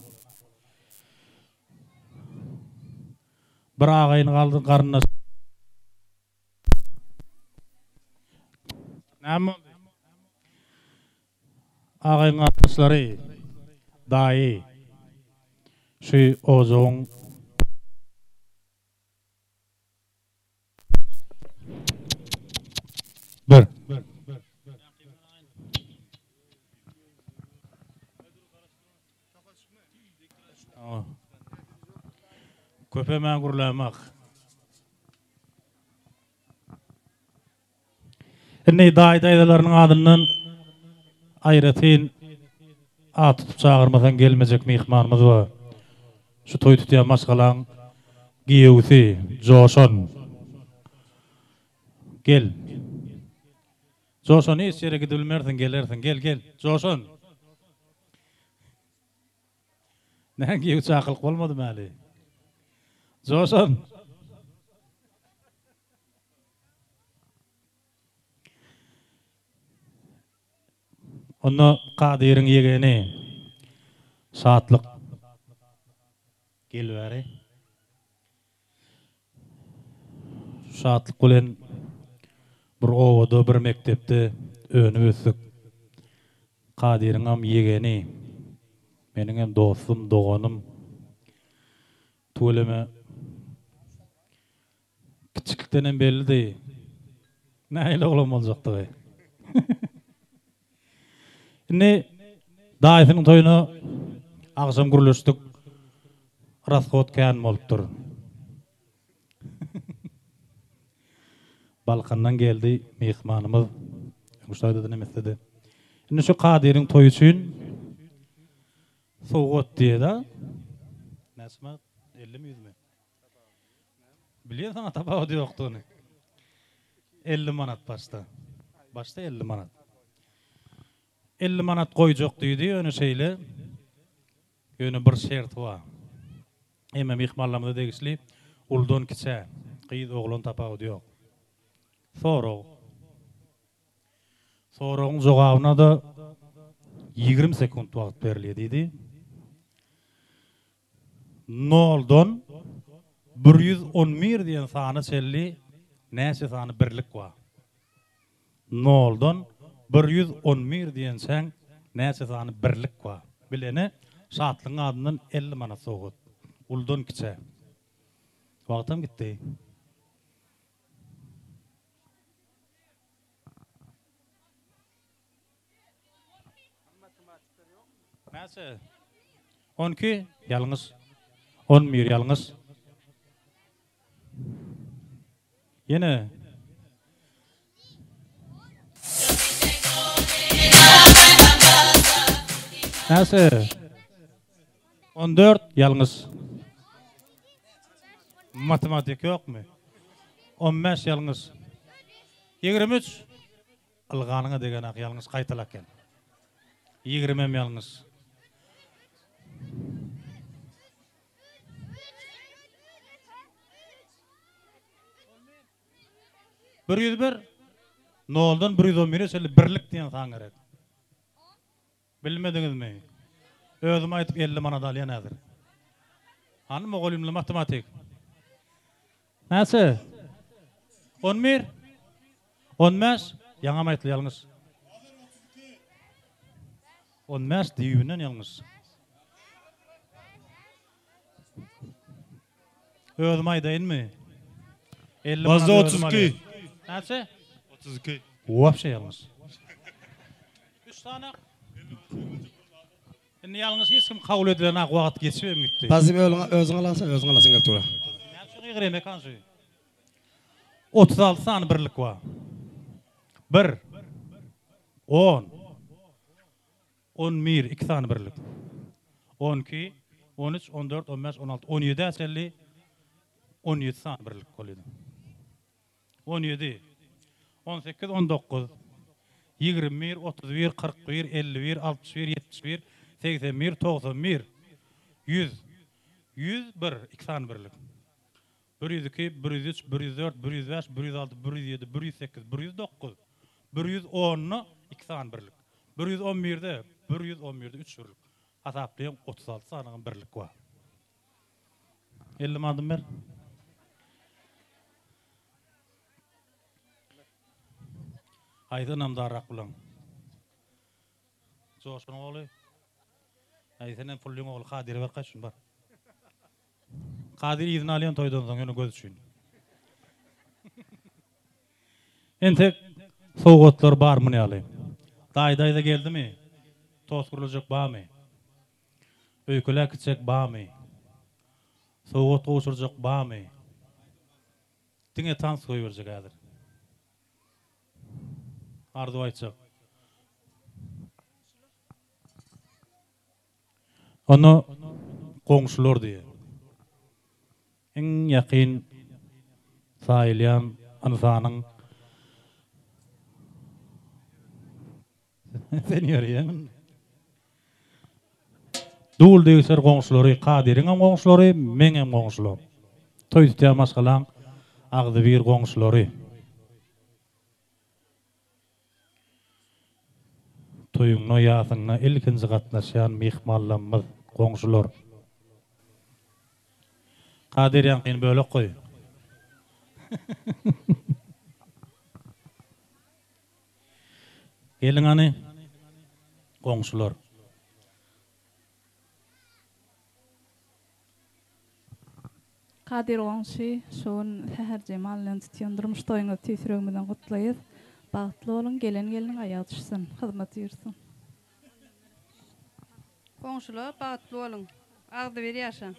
Bir agaýyn galdy garyndaş. Näme boldy? Agaýyn garyndaşlary daýy şu ojagyň. Bir. Köpemän gürlämak. Indi daýy-daýzalarynyň adyndan aýratyn at tutup çagyrmasaň gelmejek myhmanymyz bar. Şu toý tutýan maşgalaň giýewisi Joşan. Gel. Joşan hiç ýere gidibilmersiň, gelersiň. Gel, gel. Joşan. Näme giýew çakylyk bolmadymy häli? Joşan. Onda Kadyryň ýegeni Şatlyk gel bäri. Şatlyk bilen bir obada, bir mekdepde önüp-ösdük. Kadyryňam ýegeni, meniňem dostum, doganym. Tüweleme kiçilikdenem bellidi nähili oglan boljakdygy. Indi daýysynyň toýuna agşam gürleşdik. Rashod kän bolupdyr. Balkandan geldi myhmanymyz. Öňki şaýda-da nemesde-de. Indi şu Kadyryň toýy üçin sowgat diýýär-de. Näçe manat? Ellimi ýüzmi? Bilýän saňa tapawudy ýokdugyny. 50 manat başda. Başda 50 manat. 50 manat goýjak diýdi, ýöne şeýle. Ýöne bir şerti bar. Hemme myhmanlarymyza degişli uludan kiçä, gyz oglan tapawudy ýok. Sorag. Soragyň jogabyna-da 20 sekunt wagt berilýär diýdi. Noldan 111 diýen sana çenli näçe sany birlik bar? Noldan 111 diýençäň näçe sany birlik bar? Bilene Şatlygyň adyndan 50 manat sowgat. Uludan kiçä. Wagtam gitdi. Näçe? 12 ýalňyş. 11 ýalňyş. Ýene. Näçe? 14 ýalňyş. Matematik ýokmy? 15 ýalňyş. 23 Ylganyňa degenak ýalňyş gaýtalak gel. Ýigrimem ýalňyş. 101 Noldan 111-e çenli birlik diýen san gerek. Bilmediňizmi? Özüm aýdyp 50 manat alýan häzir. Hany mugallymly matematik? Näçe? On bir? On bäş? Ýaňam aýtly ýalňyş. On bäş düýbünden ýalňyş. Özüm aýdaýynmy? 50 Bazda manat özüm 32. alýan. Näçe? 32. Wapşe ýalňyş. Üç sany. Indi ýalňyş hiç kim kabul edilenak wagt geçibem gitdi. Bazim özüň alarsyň özüň alarsyň gelip tura. Näme üçin gygyrýan mekan şu. 36 sany birlik bar. Bir. On. On bir, iki sany birlik. On iki, on üç, on dört, on bäş, on alty, on ýedä çenli on ýedi sany birlik bolýar. 17, 18, 19, 21, 31, 41, 51, 61, 71, 81, 91, 100, 101, iki sany birlik. 102, 103, 104, 105, 106, 107, 108, 109, 110-da iki sany birlik. 111-de, 111-de üç birlik. Hasaplaýaň 36 sanyňam birlik bar. 50 manadym ber. Haýsy ynamdarrak bulaň? Joşgunyň ogly. Aý senem Pullyň ogly Kadyra ber gaç şuny bar. Kadyr yzyny alýan toýdan soň ýöne göz üçin. Entek sowgatlar bar muny ýaly. Daýy daýza geldimi? Tost gürlejek barmy? Öýkeläp gitjek barmy? Sowgat gowşurjak barmy? Diňe tans goýberjek häzir. Arzuw aýtjak. Onda goňşular diýýär. Iň ýakyn saýylýan ynsanyň Sen ýörýäň indi. Dul degişer goňşulary Kadyryňam goňşulary, meňem goňşulam. Toý tutýan maşgalaň agzybir goňşulary. Toýuňda, ýasyňda ilkinji gatnaşýan myhmanlammyz, goňşular. Kadyr ýaňkyny bölek goý. Geliň hany, goňşular. Kadyr goňşy, şu gün Säher Jemal bilen tutýan durmuş toýuňyzy tüýs ýüregimizden gutlaýas. Bagtly boluň, gelen gelniň aýagy düşsün, hyzmaty ýürsün. Goňşular bagtly boluň, agzybir ýaşaň.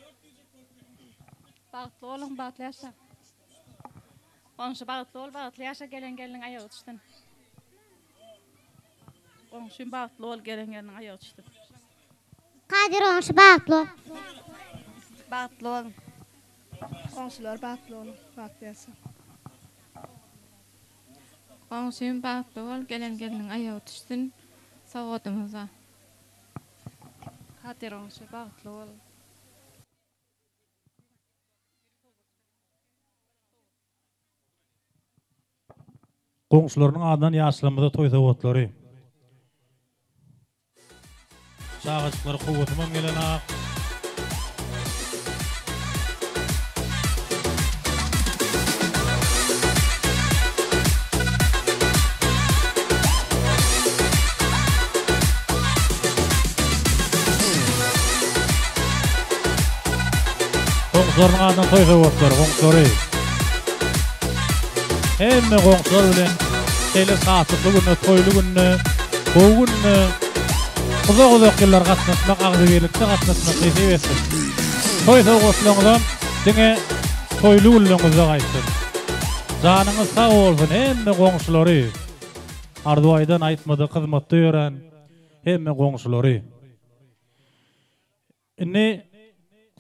Bagtly boluň, bagtly ýaşaň. Goňşy bagtly bol bagtly ýaşa gelen gelniň aýagy düşsün. Goňşym bagtly bol gelen gelniň aýagy düşsün. Kadyr goňşy bagtly bol. Bagtly boluň. Goňşular bagtly boluň, bagtly ýaşaň. Goňşym bagtly bol, gelen gelniň aýagy düşsün, sowgadymyz bar. Kadyr goňşy bagtly bol. Goňşularynyň adyndan ýaşlarymyza toý sowgatlary. Çagajyklary kowasymam gelenak. Goňşularynyň adyndan toý sowgatlary, goňşulary. Hemme goňşular bilen şeýle şatlykly günde, toýly günde, gowy günde uzak-uzak ýyllar gatnaşmak, agzybirlikde gatnaşmak nesip etsin. Toý sowgatlaryňyzam diňe toýly günleriňizde gaýtsyn. Janyňyz sag bolsun hemme goňşulary. Arzuw aýdan aýtmadyk hyzmatda ýören hemme goňşulary. Indi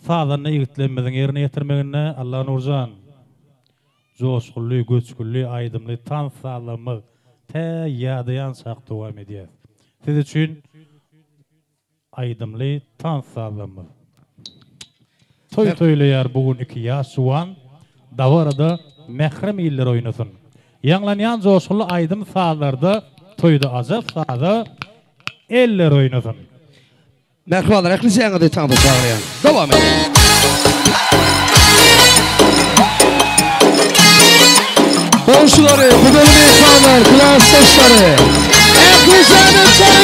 sazanda ýigitlerimiziň ýerine ýetirmeginde Allanurjan joşgunly, göçgünli aýdymly tans sazlarymyz tä ýadaýançak dowam edýär. Siz üçin aýdymly tans sazlarymyz. Toý toýlaýar bu gün iki ýaş juwan, Dabarada mährem iller oýnasyn. Ýaňlanýan joşgunly aýdym-sazlarda Toýda ajap saza eller oýnasyn. Mähribanlar ählijaňyzy taňda çagyrýan. Dowam edýär. Goňşulary, gudaly myhmanlar, klasdaşlary. Ählijaňyzy çaý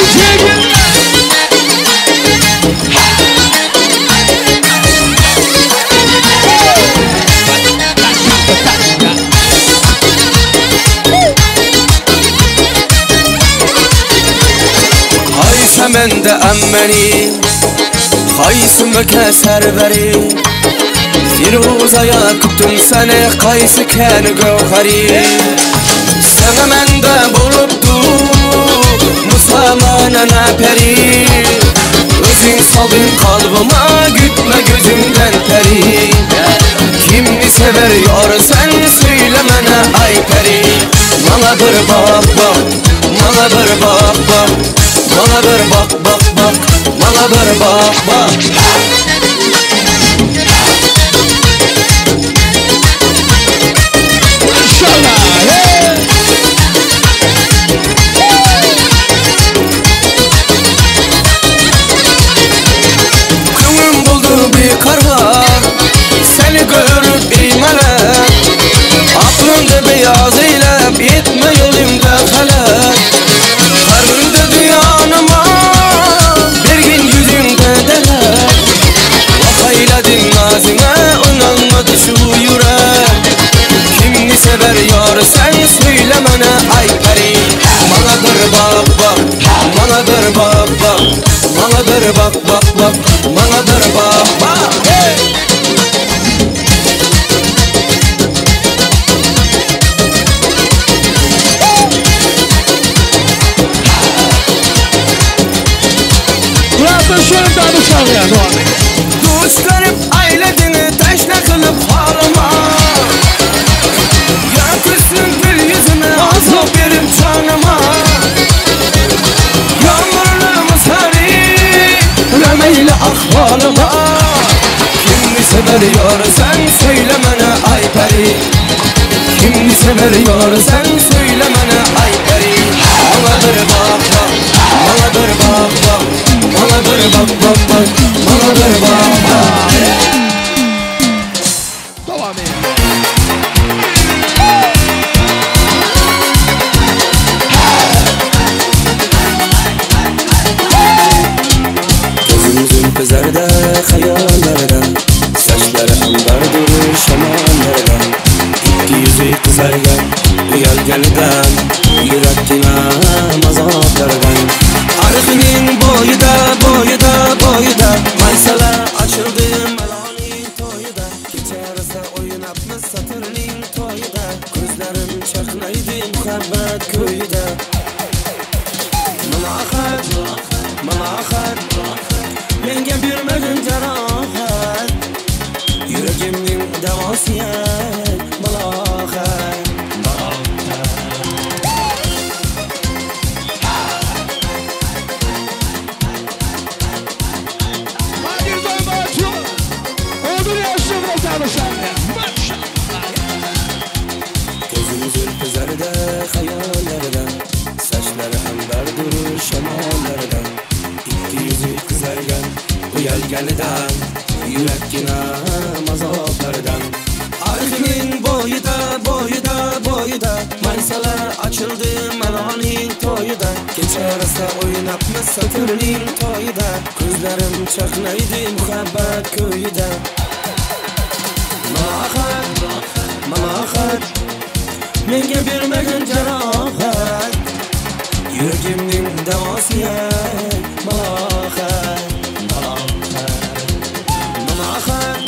Haýsy mende emmeni, Haýsy meke serweri, Firuzaýa kütüm seni, Kaýsy käni göwheri. Saňa mende bolup dur, Musamana peri. Özüň saldyň kalbyma, Gütme gözümden peri. Kimni sever ýar sen, Söýle mene aý peri. Maňa bir bak bak, Maňa bir bak bak, Maňa bir bak bak bak, Maňa bir bak bak. Köňlüm boldy bikarar, Seni görüp bimelek. Aklymda beýaz eýläp, Ýetme ýolumda halal. Kalbymda duýanyma, Bergin ýüzüňde delal. Wah eýledim nazyňa, Ynanmady şu ýürek. Kimni sewer ýar sen, Söýle mene aý peri. Maňa bir bak bak, Maňa bir bak bak, Maňa bir bak bak bak, Maňa bir bak bak. Hey! Klasdaşlarym taňda çagyrýan. Dowam edýär. Duş görüp aýladyňy taşla kylyp halyma. Ýa küssüň gül ýüzüme azap berip janyma. Ýagmyrly mysary remeýle ahwalyma. Kimni sewer ýar sen söýle mene aý peri. Kimni sewer ýar sen söýle mene aý peri. Maňa bir bak bak, maňa bir bak bak, maňa bir bak bak bak, maňa bir bak bak. Dowam edýär. Gözüm zülpü zerde hayallarda, Saçları ambar durur şamanlarda. Gitti yüzü kızargan uyalgandan, Yürek tinam azaplardan. Uyalganidan Yurakginam azoblaridan Arxining bo'yida bo'yida bo'yida Maysalar ochildi Maloning to'yida Kecha rosa o'ynabmiz Saturnning to'yida Ko'zlarim chaqnaydi muhabbat ko'yida Malohat, malohat Menga bermagin jarohat Yuragimning davosi malohat, malohat Malohat,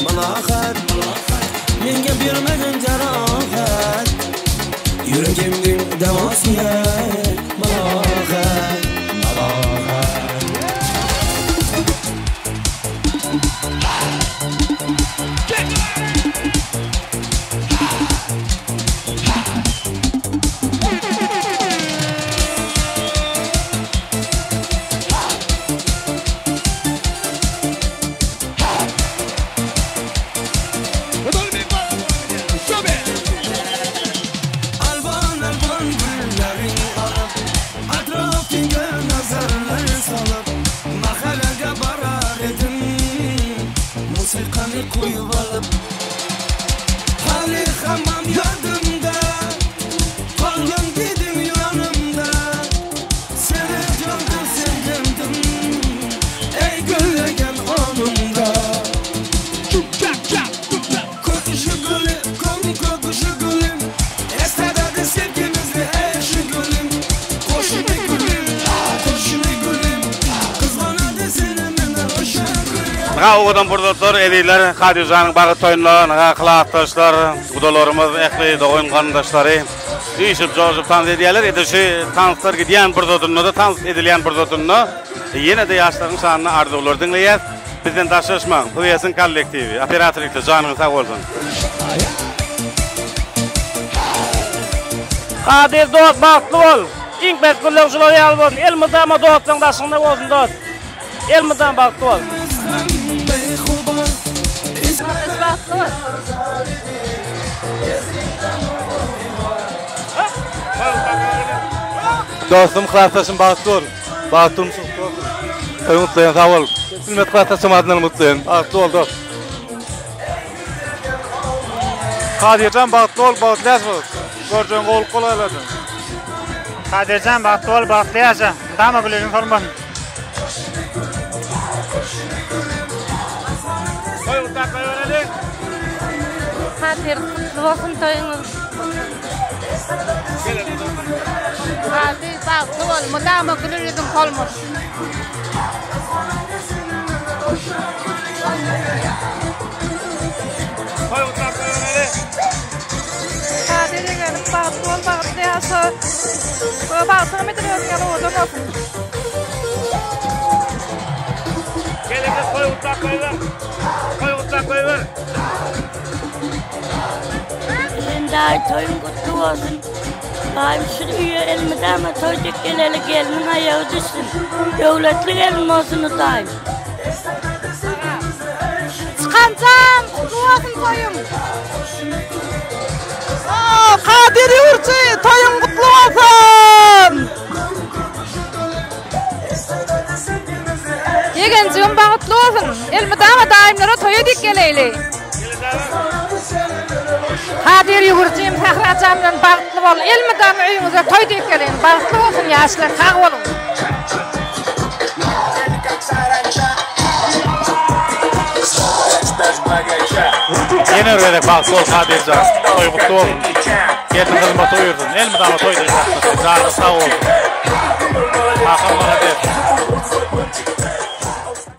malohat, malohat Menga bermagin jarohat Yuragimning davosi malohat, malohat Alvan alvan gullaring olib Atrofingga nazarlar solib Mahallaga borar edim Musiqani qo'yib olib Hali hammam yodimda Qolgin dedim yonimda Seni jondan sevgandim Ey gullagan onimda Ko'k gulim, ko'k gulim Eslatadi sevgimizni ey shu gulim Qo'shni gulim, qo'shni gulim Qizg'onadi seni meni o'sha gulim Ynha owadan pursatlar ezizler Kadirjanyň bagy toýunda ynha klasdaşlar, gudalarymyz, ähli dogan garyndaşlary üýşüp joşup tans edýärler. Edil şu tanslar gidýän pursatynda-da tans edilýän pursatynda ýene-de ýaşlaryň şanyna arzuwlar diňleýäs. Bizden daşlaşmaň. Plýesiň kollektiwi, operator ýigitler janyňyz sag bolsun. Kadyr dost bagtly bol. Iň pes günleň şular ýaly bolsun. Elmydama dostlaň daşyňda bolsun dost. Elmydama bagtly bol. Bagtly bol. Dostum, klasdaşym bagtly bol. Bagtly durmuşyň gutly bolsun. Toýuň gutlaýan sag bol. Bilmet klasdaşym adyndan gutlaýan. Bagtly bol dost. Kadyrjan bagtly bol, bagtly ýaşa. Görjegiň gowulyk bolaýlardan. Kadyrjan bagtly bol, bagtly ýaşa. Mydama gülegiň solmasyn. Toý gutlap goýbereli. Kadyr gutly bolsun toýuňyz. Kadyr bagtly bol, mydama güler ýüzüň solmasyn. Toý gutlap goýbereli. Kadyr ýegenim bagtly bol, bagtly ýaşa. Bagtyňam edil özüň ýaly owadan bolsun. Gelin toý gutlap goýber. Toý gutlap goýber. Esen daýy toýuň gutly bolsun. Daýym şu öýe elmydama toý dek geleli gelniň aýagy düşsün. Döwletli gelin bolsun Hudaýym. Çykanjan gutly bolsun toýuň. Kadyr ýurtçy toýuň gutly bolsun. Ýegenjigim bagtly bolsun. Elmydama daýymlara toýa dik geleýli. Kadyr ýüwürjim Sähra jan bilen bagtly bol. Elmydama öýüňize toý dik geleýin. Bagtly bolsun ýaşlar sag boluň. Ýene bir gezek bagtly bol Kadyrjan. Toý gutly bolsun. Gelniň hyzmaty buýursun. Elmydama toýda gatnaşsyn. Janyň sag bolsun. Kakam malades.